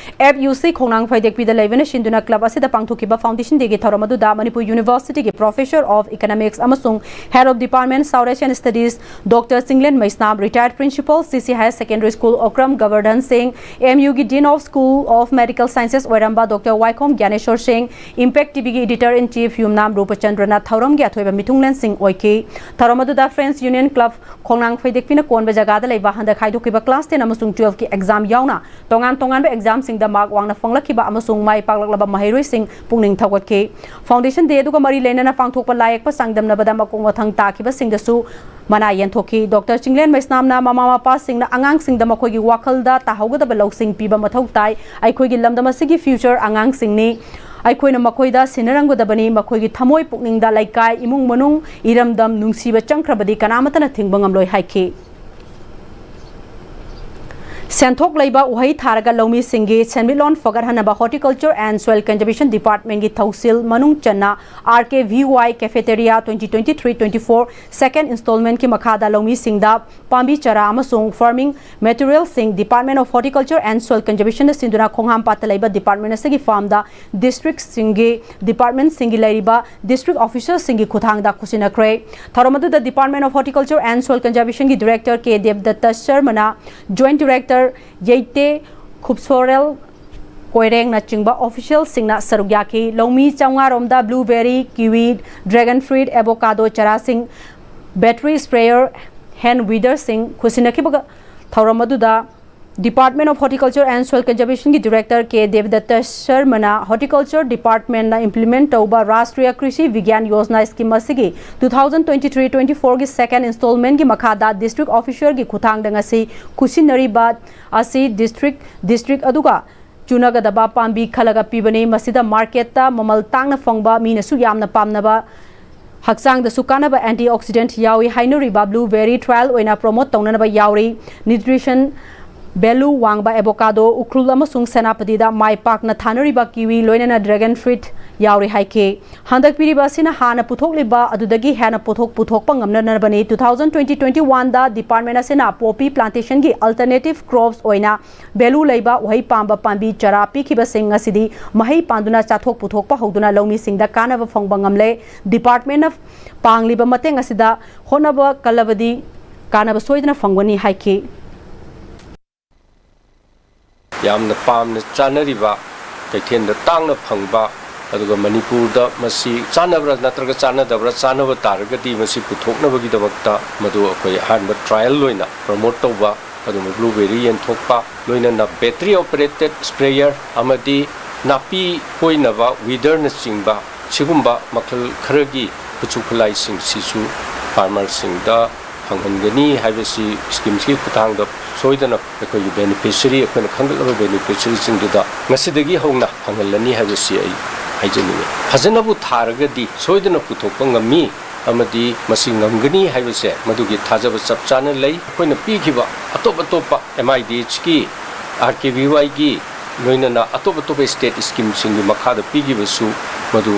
F U C ꯈꯣꯡꯅꯥꯡ ꯐꯩꯔꯦꯛꯄꯤꯗ ꯂꯩꯕꯅ ꯁꯤꯟꯗꯨꯅ club ꯑꯁꯤꯗ ꯄꯥꯡꯊꯣꯛꯈꯤꯕ Foundation Dayꯒꯤ ꯊꯧꯔꯝ ꯑꯗꯨꯗ ꯃꯅꯤꯄꯨꯔ Universityꯒꯤ Professor of Economics ꯑꯃꯁꯨꯡ Head of Department South Asian Studies Doctor Chinglen Meisnam, Retired Principal, C C Higher Secondary School, Okram, Govardhan Singh, M Uꯒꯤ Dean of School of Medical Sciences ꯑꯣꯏꯔꯝꯕ Doctor ꯋꯥꯏꯈꯣꯝ ꯒ꯭ꯌꯥꯅꯦꯁꯣꯔ ꯁꯤꯡ, Impact TVꯒꯤ Editor in Chief ꯌꯨꯝꯅꯥꯝ ꯔꯨꯄꯆꯟꯗ꯭ꯔꯅ ꯊꯧꯔꯝꯒꯤ ꯑꯊꯣꯏꯕ ꯃꯤꯊꯨꯡꯂꯦꯟꯁꯤꯡ ꯑꯣꯏꯈꯤ꯫ ꯊꯧꯔꯝ ꯑꯗꯨꯗ Friends Union Club ꯈꯣꯡꯅꯥꯡ ꯐꯩꯗꯦꯛꯄꯤꯅ ꯀꯣꯟꯕ ꯖꯒꯥꯗ ꯂꯩꯕ ꯍꯟꯗꯛ ꯈꯥꯏꯗꯣꯛꯈꯤꯕ class ten ꯑꯃꯁꯨꯡ twelveꯀꯤ exam ꯌꯥꯎꯅ ꯇꯣꯉꯥꯟ ꯇꯣꯉꯥꯟꯕ examꯁꯤꯡꯗ mark ꯋꯥꯡꯅ ꯐꯪꯂꯛꯈꯤꯕ ꯑꯃꯁꯨꯡ ꯃꯥꯏ ꯄꯥꯛꯂꯛꯂꯕ ꯃꯍꯩꯔꯣꯏꯁꯤꯡ ꯄꯨꯛꯅꯤꯡ ꯊꯧꯒꯠꯈꯤ꯫ Foundation Day ꯑꯗꯨꯒ ꯃꯔꯤ ꯂꯩꯅꯅ ꯄꯥꯡꯊꯣꯛꯄ ꯂꯥꯏꯌꯦꯛꯄ ꯆꯥꯡꯗꯝꯅꯕꯗ ꯃꯀꯣꯛ ꯃꯊꯪ ꯇꯥꯈꯤꯕꯁꯤꯡꯗꯁꯨ ꯃꯅꯥ ꯌꯦꯟꯊꯣꯛꯈꯤ꯫ Doctor ꯆꯤꯡꯂꯦꯟ ꯃꯩꯁꯅꯥꯝꯅ ꯃꯃꯥ ꯃꯄꯥꯁꯤꯡꯅ ꯑꯉꯥꯡꯁꯤꯡꯗ ꯃꯈꯣꯏꯒꯤ ꯋꯥꯈꯜꯗ ꯇꯥꯍꯧꯒꯗꯕ ꯂꯧꯁꯤꯡ ꯄꯤꯕ ꯃꯊꯧ ꯇꯥꯏ꯫ ꯑꯩꯈꯣꯏꯒꯤ ꯂꯝꯗꯝ ꯑꯁꯤꯒꯤ future ꯑꯉꯥꯡꯁꯤꯡꯅꯤ꯫ ꯑꯩꯈꯣꯏꯅ ꯃꯈꯣꯏꯗ ꯁꯤꯟꯅꯔꯝꯒꯗꯕꯅꯤ꯫ ꯃꯈꯣꯏꯒꯤ ꯊꯃꯣꯏ ꯄꯨꯛꯅꯤꯡꯗ ꯂꯩꯀꯥꯏ, ꯏꯃꯨꯡ ꯃꯅꯨꯡ, ꯏꯔꯝꯗꯝ ꯅꯨꯡꯁꯤꯕ ꯆꯪꯈ꯭ꯔꯕꯗꯤ ꯀꯅꯥꯃꯠꯇꯅ ꯊꯤꯡꯕ ꯉꯝꯂꯣꯏ ꯍꯥꯏꯈꯤ꯫ ꯁꯦꯟꯊꯣꯛ ꯂꯩꯕ ꯎꯍꯩ ꯊꯥꯔꯒ ꯂꯧꯃꯤꯁꯤꯡꯒꯤ ꯁꯦꯟꯃꯤꯠꯂꯣꯟ ꯐꯒꯠꯍꯟꯅꯕ Horticulture and Soil Conservation Department ꯒꯤ ꯊꯧꯁꯤꯜ ꯃꯅꯨꯡ ꯆꯟꯅ R K V Y Cafeteria twenty twenty-three twenty-four second installment ꯀꯤ ꯃꯈꯥꯗ ꯂꯧꯃꯤꯁꯤꯡꯗ ꯄꯥꯝꯕꯤ ꯆꯥꯔꯥ ꯑꯃꯁꯨꯡ farming material ꯁꯤꯡ Department of Horticulture and Soil Conservation ꯅ ꯁꯤꯟꯗꯨꯅ ꯈꯣꯡꯍꯥꯝꯄꯥꯠꯇ ꯂꯩꯕ department ꯑꯁꯤꯒꯤ farm ꯗ district ꯁꯤꯡꯒꯤ department ꯁꯤꯡꯒꯤ ꯂꯩꯔꯤꯕ district officer ꯁꯤꯡꯒꯤ ꯈꯨꯠꯊꯥꯡꯗ ꯈꯨꯠꯁꯤꯟꯅꯈ꯭ꯔꯦ꯫ ꯊꯧꯔꯝ ꯑꯗꯨꯗ Department of Horticulture and Soil Conservation ꯒꯤ Director K ꯗꯦꯕꯗꯠꯇ ꯁꯔꯃꯅ, Joint Director ꯌꯩꯇꯦ ꯈꯨꯞꯁꯣꯔꯦꯜ ꯀꯣꯏꯔꯦꯡꯅꯆꯤꯡꯕ official ꯁꯤꯡꯅ ꯁꯔꯨꯛ ꯌꯥꯈꯤ꯫ ꯂꯧꯃꯤ ꯆꯥꯝꯃꯉꯥ ꯔꯣꯝꯗ blueberry, kiwi, dragon fruit, avocado ꯆꯥꯔꯥꯁꯤꯡ, battery sprayer, hand weeder ꯁꯤꯡ ꯈꯨꯠꯁꯤꯟꯅꯈꯤꯕꯒ ꯊꯧꯔꯝ ꯑꯗꯨꯗ Department of Horticulture and Soil Conservation ꯒꯤ Director K ꯗꯦꯕꯗꯠꯇ ꯁꯔꯃꯅ Horticulture Department ꯅ implement ꯇꯧꯕ Rashtriya Krishi Vigyan Yojana scheme ꯑꯁꯤꯒꯤ two thousand twenty-three twenty-four ꯒꯤ second installment ꯀꯤ ꯃꯈꯥꯗ district officer ꯒꯤ ꯈꯨꯠꯊꯥꯡꯗ ꯉꯁꯤ ꯈꯨꯠꯁꯤꯟꯅꯔꯤꯕ ꯑꯁꯤ district district ꯑꯗꯨꯒ ꯆꯨꯅꯒꯗꯕ ꯄꯥꯝꯕꯤ ꯈꯜꯂꯒ ꯄꯤꯕꯅꯤ꯫ ꯃꯁꯤꯗ market ꯇ ꯃꯃꯜ ꯇꯥꯡꯅ ꯐꯪꯕ, ꯃꯤꯅꯁꯨ ꯌꯥꯝꯅ ꯄꯥꯝꯅꯕ, ꯍꯛꯆꯥꯡꯗꯁꯨ ꯀꯥꯟꯅꯕ antioxidant ꯌꯥꯎꯏ ꯍꯥꯏꯅꯔꯤꯕ blueberry trial ꯑꯣꯏꯅ promote ꯇꯧꯅꯅꯕ ꯌꯥꯎꯔꯤ꯫ Nutrition value ꯋꯥꯡꯕ avocado, ꯎꯈ꯭ꯔꯨꯜ ꯑꯃꯁꯨꯡ ꯁꯦꯅꯥꯄꯇꯤꯗ ꯃꯥꯏ ꯄꯥꯛꯅ ꯊꯥꯅꯔꯤꯕ kiwi, ꯂꯣꯏꯅꯅ dragon fruit ꯌꯥꯎꯔꯤ ꯍꯥꯏꯈꯤ꯫ ꯍꯟꯗꯛ ꯄꯤꯔꯤꯕ ꯑꯁꯤꯅ ꯍꯥꯟꯅ ꯄꯨꯊꯣꯛꯂꯤꯕ ꯑꯗꯨꯗꯒꯤ ꯍꯦꯟꯅ ꯄꯣꯠꯊꯣꯛ ꯄꯨꯊꯣꯛꯄ ꯉꯝꯅꯅꯕꯅꯤ꯫ Two thousand twenty twenty-one ꯗ department ꯑꯁꯤꯅ poppy plantation ꯒꯤ alternative crops ꯑꯣꯏꯅ value ꯂꯩꯕ ꯎꯍꯩ ꯄꯥꯝꯕ ꯄꯥꯝꯕꯤ ꯆꯥꯔꯥ ꯄꯤꯈꯤꯕꯁꯤꯡ ꯉꯁꯤꯗꯤ ꯃꯍꯩ ꯄꯥꯟꯗꯨꯅ ꯆꯥꯊꯣꯛ ꯄꯨꯊꯣꯛꯄ ꯍꯧꯗꯨꯅ ꯂꯧꯃꯤꯁꯤꯡꯗ ꯀꯥꯟꯅꯕ ꯐꯪꯕ ꯉꯝꯂꯦ꯫ Department ꯅ ꯄꯥꯡꯂꯤꯕ ꯃꯇꯦꯡ ꯑꯁꯤꯗ ꯍꯣꯠꯅꯕ ꯀꯜꯂꯕꯗꯤ ꯀꯥꯟꯅꯕ ꯁꯣꯏꯗꯅ ꯐꯪꯒꯅꯤ ꯍꯥꯏꯈꯤ꯫ ꯌꯥꯝꯅ ꯄꯥꯝꯅ ꯆꯥꯅꯔꯤꯕ, ꯀꯩꯊꯦꯜꯗ ꯇꯥꯡꯅ ꯐꯪꯕ, ꯑꯗꯨꯒ ꯃꯅꯤꯄꯨꯔꯗ ꯃꯁꯤ ꯆꯥꯅꯕ꯭ꯔꯥ ꯅꯠꯇ꯭ꯔꯒ ꯆꯥꯅꯗꯕ꯭ꯔꯥ, ꯆꯥꯅꯕ ꯇꯥꯔꯒꯗꯤ ꯃꯁꯤ ꯄꯨꯊꯣꯛꯅꯕꯒꯤꯗꯃꯛꯇ ꯃꯗꯨ ꯑꯩꯈꯣꯏ ꯑꯍꯥꯟꯕ trial ꯑꯣꯏꯅ promote ꯇꯧꯕ, ꯑꯗꯨꯒꯨꯝꯕ blueberry ꯌꯦꯟꯊꯣꯛꯄ, ꯂꯣꯏꯅꯅ battery operated sprayer ꯑꯃꯗꯤ ꯅꯥꯄꯤ ꯐꯣꯏꯅꯕ weeder ꯅꯆꯤꯡꯕ ꯁꯤꯒꯨꯝꯕ ꯃꯈꯜ ꯈꯔꯒꯤ ꯈꯨꯠꯁꯨ ꯈꯨꯠꯂꯥꯏꯁꯤꯡꯁꯤꯁꯨ farmer ꯁꯤꯡꯗ ꯐꯪꯍꯟꯒꯅꯤ ꯍꯥꯏꯕꯁꯤ scheme ꯁꯤꯒꯤ ꯈꯨꯠꯊꯥꯡꯗ ꯁꯣꯏꯗꯅ ꯑꯩꯈꯣꯏꯒꯤ beneficiary, ꯑꯩꯈꯣꯏꯅ ꯈꯟꯒꯠꯂꯕ beneficiary ꯁꯤꯡꯗꯨꯗ ꯉꯁꯤꯗꯒꯤ ꯍꯧꯅ ꯐꯪꯍꯜꯂꯅꯤ ꯍꯥꯏꯕꯁꯤ ꯑꯩ ꯍꯥꯏꯖꯅꯤꯡꯉꯤ꯫ ꯐꯖꯅꯕꯨ ꯊꯥꯔꯒꯗꯤ ꯁꯣꯏꯗꯅ ꯄꯨꯊꯣꯛꯄ ꯉꯝꯃꯤ꯫ ꯑꯃꯗꯤ ꯃꯁꯤ ꯉꯝꯒꯅꯤ ꯍꯥꯏꯕꯁꯦ ꯃꯗꯨꯒꯤ ꯊꯥꯖꯕ ꯆꯞ ꯆꯥꯅ ꯂꯩ꯫ ꯑꯩꯈꯣꯏꯅ ꯄꯤꯈꯤꯕ ꯑꯇꯣꯞ ꯑꯇꯣꯞꯄ M I D H ꯀꯤ, R K V Y ꯒꯤ, ꯂꯣꯏꯅꯅ ꯑꯇꯣꯞ ꯑꯇꯣꯞꯄ state scheme ꯁꯤꯡꯒꯤ ꯃꯈꯥꯗ ꯄꯤꯈꯤꯕꯁꯨ ꯃꯗꯨ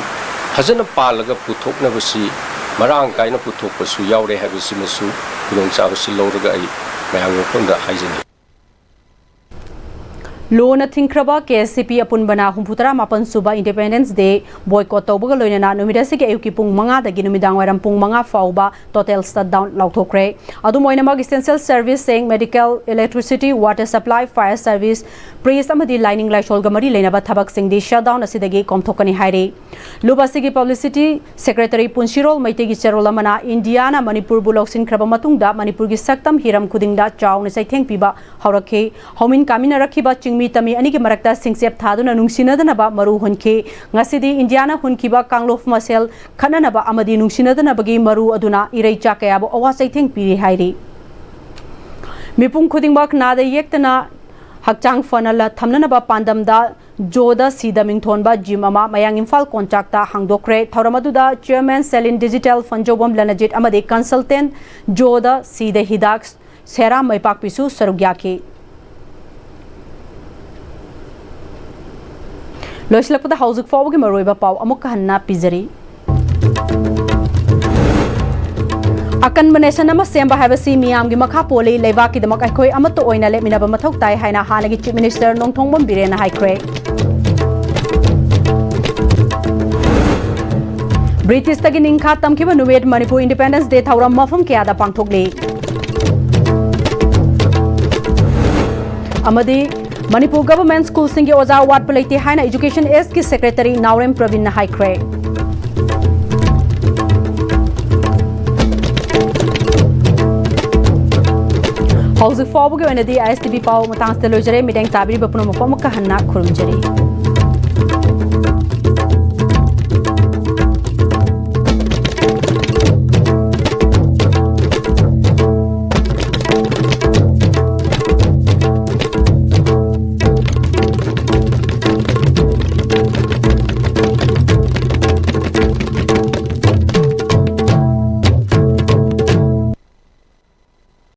ꯐꯖꯅ ꯄꯥꯜꯂꯒ ꯄꯨꯊꯣꯛꯅꯕꯁꯤ, ꯃꯔꯥꯡ ꯀꯥꯏꯅ ꯄꯨꯊꯣꯛꯄꯁꯨ ꯌꯥꯎꯔꯦ ꯍꯥꯏꯕꯁꯤꯃꯁꯨ ꯈꯨꯗꯣꯡꯆꯥꯕꯁꯤ ꯂꯧꯔꯒ ꯑꯩ ꯃꯌꯥꯝꯒꯤ ꯃꯐꯝꯗ ꯍꯥꯏꯖꯅꯤꯡꯏ꯫ ꯂꯣꯅ ꯊꯤꯡꯈ꯭ꯔꯕ K S C P ꯑꯄꯨꯟꯕꯅ ꯍꯨꯝꯐꯨꯇꯔꯥ ꯃꯥꯄꯟ ꯁꯨꯕ Independence Day boycott ꯇꯧꯕꯒ ꯂꯣꯏꯅꯅ ꯅꯨꯃꯤꯠ ꯑꯁꯤꯒꯤ ꯑꯌꯨꯛꯀꯤ ꯄꯨꯡ ꯃꯉꯥꯗꯒꯤ ꯅꯨꯃꯤꯗꯥꯡ ꯋꯥꯏꯔꯝ ꯄꯨꯡ ꯃꯉꯥ ꯐꯥꯎꯕ total shutdown ꯂꯥꯎꯊꯣꯛꯈ꯭ꯔꯦ꯫ ꯑꯗꯨꯝ ꯑꯣꯏꯅꯃꯛ essential service ꯁꯤꯡ, medical, electricity, water supply, fire service, priest ꯑꯃꯗꯤ ꯂꯥꯏꯅꯤꯡ ꯂꯥꯏꯁꯣꯜꯒ ꯃꯔꯤ ꯂꯩꯅꯕ ꯊꯕꯛꯁꯤꯡꯗꯤ shutdown ꯑꯁꯤꯗꯒꯤ ꯀꯣꯝꯊꯣꯛꯀꯅꯤ ꯍꯥꯏꯔꯤ꯫ ꯂꯨꯞ ꯑꯁꯤꯒꯤ publicity secretary ꯄꯨꯟꯁꯤꯔꯣꯜ ꯃꯩꯇꯩꯒꯤ ꯆꯦꯔꯣꯜ ꯑꯃꯅ ꯏꯟꯗꯤꯌꯥꯅ ꯃꯅꯤꯄꯨꯔꯕꯨ ꯂꯧꯁꯤꯟꯈ꯭ꯔꯕ ꯃꯇꯨꯡꯗ ꯃꯅꯤꯄꯨꯔꯒꯤ ꯁꯛꯇꯝ ꯍꯤꯔꯝ ꯈꯨꯗꯤꯡꯗ ꯆꯥꯎꯅ ꯆꯩꯊꯦꯡ ꯄꯤꯕ ꯍꯧꯔꯛꯈꯤ꯫ ꯍꯧꯃꯤꯟ ꯀꯥꯃꯤꯟꯅꯔꯛꯈꯤꯕ ꯆꯤꯡꯃꯤ ꯇꯝꯃꯤ ꯑꯅꯤꯒꯤ ꯃꯔꯛꯇ ꯁꯤꯡꯆꯦꯞ ꯊꯥꯗꯨꯅ ꯅꯨꯡꯁꯤꯅꯗꯅꯕ ꯃꯔꯨ ꯍꯨꯟꯈꯤ꯫ ꯉꯁꯤꯗꯤ ꯏꯟꯗꯤꯌꯥꯅ ꯍꯨꯟꯈꯤꯕ ꯀꯥꯡꯂꯨꯞ ꯃꯁꯦꯜ ꯈꯠꯅꯅꯕ ꯑꯃꯗꯤ ꯅꯨꯡꯁꯤꯅꯗꯅꯕꯒꯤ ꯃꯔꯨ ꯑꯗꯨꯅ ꯏꯔꯩꯆꯥ ꯀꯌꯥꯕꯨ ꯑꯋꯥ ꯆꯩꯊꯦꯡ ꯄꯤꯔꯤ ꯍꯥꯏꯔꯤ꯫ ꯃꯤꯄꯨꯝ ꯈꯨꯗꯤꯡꯃꯛ ꯅꯥꯗ ꯌꯦꯛꯇꯅ ꯍꯛꯆꯥꯡ ꯐꯅ ꯂ-, ꯊꯝꯅꯅꯕ ꯄꯥꯟꯗꯝꯗ ꯖꯣꯗ ꯁꯤꯗ ꯃꯤꯡꯊꯣꯟꯕ gym ꯑꯃ ꯃꯌꯥꯡ ꯏꯝꯐꯥꯜ ꯀꯣꯟꯆꯥꯛꯇ ꯍꯥꯡꯗꯣꯛꯈ꯭ꯔꯦ꯫ ꯊꯧꯔꯝ ꯑꯗꯨꯗ chairman ꯁꯦꯂꯤꯟ ꯗꯤꯖꯤꯇꯦꯜ ꯐꯟꯖꯧꯕꯝ ꯂꯅꯖꯤꯠ ꯑꯃꯗꯤ consultant ꯖꯣꯗ ꯁꯤꯗ ꯍꯤꯗꯥꯛ ꯁꯦꯔꯥꯝ ꯃꯩꯄꯥꯛꯄꯤꯁꯨ ꯁꯔꯨꯛ ꯌꯥꯈꯤ꯫ ꯂꯣꯏꯁꯤꯜꯂꯛꯄꯗ ꯍꯧꯖꯤꯛ ꯐꯥꯎꯕꯒꯤ ꯃꯔꯨꯑꯣꯏꯕ ꯄꯥꯎ ꯑꯃꯨꯛꯀ ꯍꯟꯅ ꯄꯤꯖꯔꯤ꯫ ꯑꯀꯟꯕ nation ꯑꯃ ꯁꯦꯝꯕ ꯍꯥꯏꯕꯁꯤ ꯃꯤꯌꯥꯝꯒꯤ ꯃꯈꯥ ꯄꯣꯜꯂꯤ꯫ ꯂꯩꯕꯥꯛꯀꯤꯗꯃꯛ ꯑꯩꯈꯣꯏ ꯑꯃꯠꯇ ꯑꯣꯏꯅ ꯂꯦꯞꯃꯤꯟꯅꯕ ꯃꯊꯧ ꯇꯥꯏ ꯍꯥꯏꯅ ꯍꯥꯟꯅꯒꯤ Chief Minister ꯅꯣꯡꯊꯣꯝꯕꯝ ꯕꯤꯔꯦꯟꯅ ꯍꯥꯏꯈ꯭ꯔꯦ꯫ ꯕ꯭ꯔꯤꯇꯤꯁꯇꯒꯤ ꯅꯤꯡꯈꯥ ꯇꯝꯈꯤꯕ ꯅꯨꯃꯤꯠ ꯃꯅꯤꯄꯨꯔ Independence Day ꯊꯧꯔꯝ ꯃꯐꯝ ꯀꯌꯥꯗ ꯄꯥꯡꯊꯣꯛꯂꯤ꯫ ꯑꯃꯗꯤ ꯃꯅꯤꯄꯨꯔ government school ꯁꯤꯡꯒꯤ ꯑꯣꯖꯥ ꯋꯥꯠꯄ ꯂꯩꯇꯦ ꯍꯥꯏꯅ Education S ꯀꯤ secretary ꯅꯥꯎꯔꯦꯝ ꯄ꯭ꯔꯕꯤꯟꯅ ꯍꯥꯏꯈ꯭ꯔꯦ꯫ ꯍꯧꯖꯤꯛ ꯐꯥꯎꯕꯒꯤ ꯑꯣꯏꯅꯗꯤ I S T V ꯄꯥꯎ ꯃꯇꯥꯡꯁꯤꯗ ꯂꯣꯏꯖꯔꯦ꯫ ꯃꯤꯠꯌꯦꯡ ꯇꯥꯕꯤꯔꯤꯕ ꯄꯨꯝꯅꯃꯛꯄꯨ ꯑꯃꯨꯛꯀ ꯍꯟꯅ ꯈꯨꯔꯨꯝꯖꯔꯤ꯫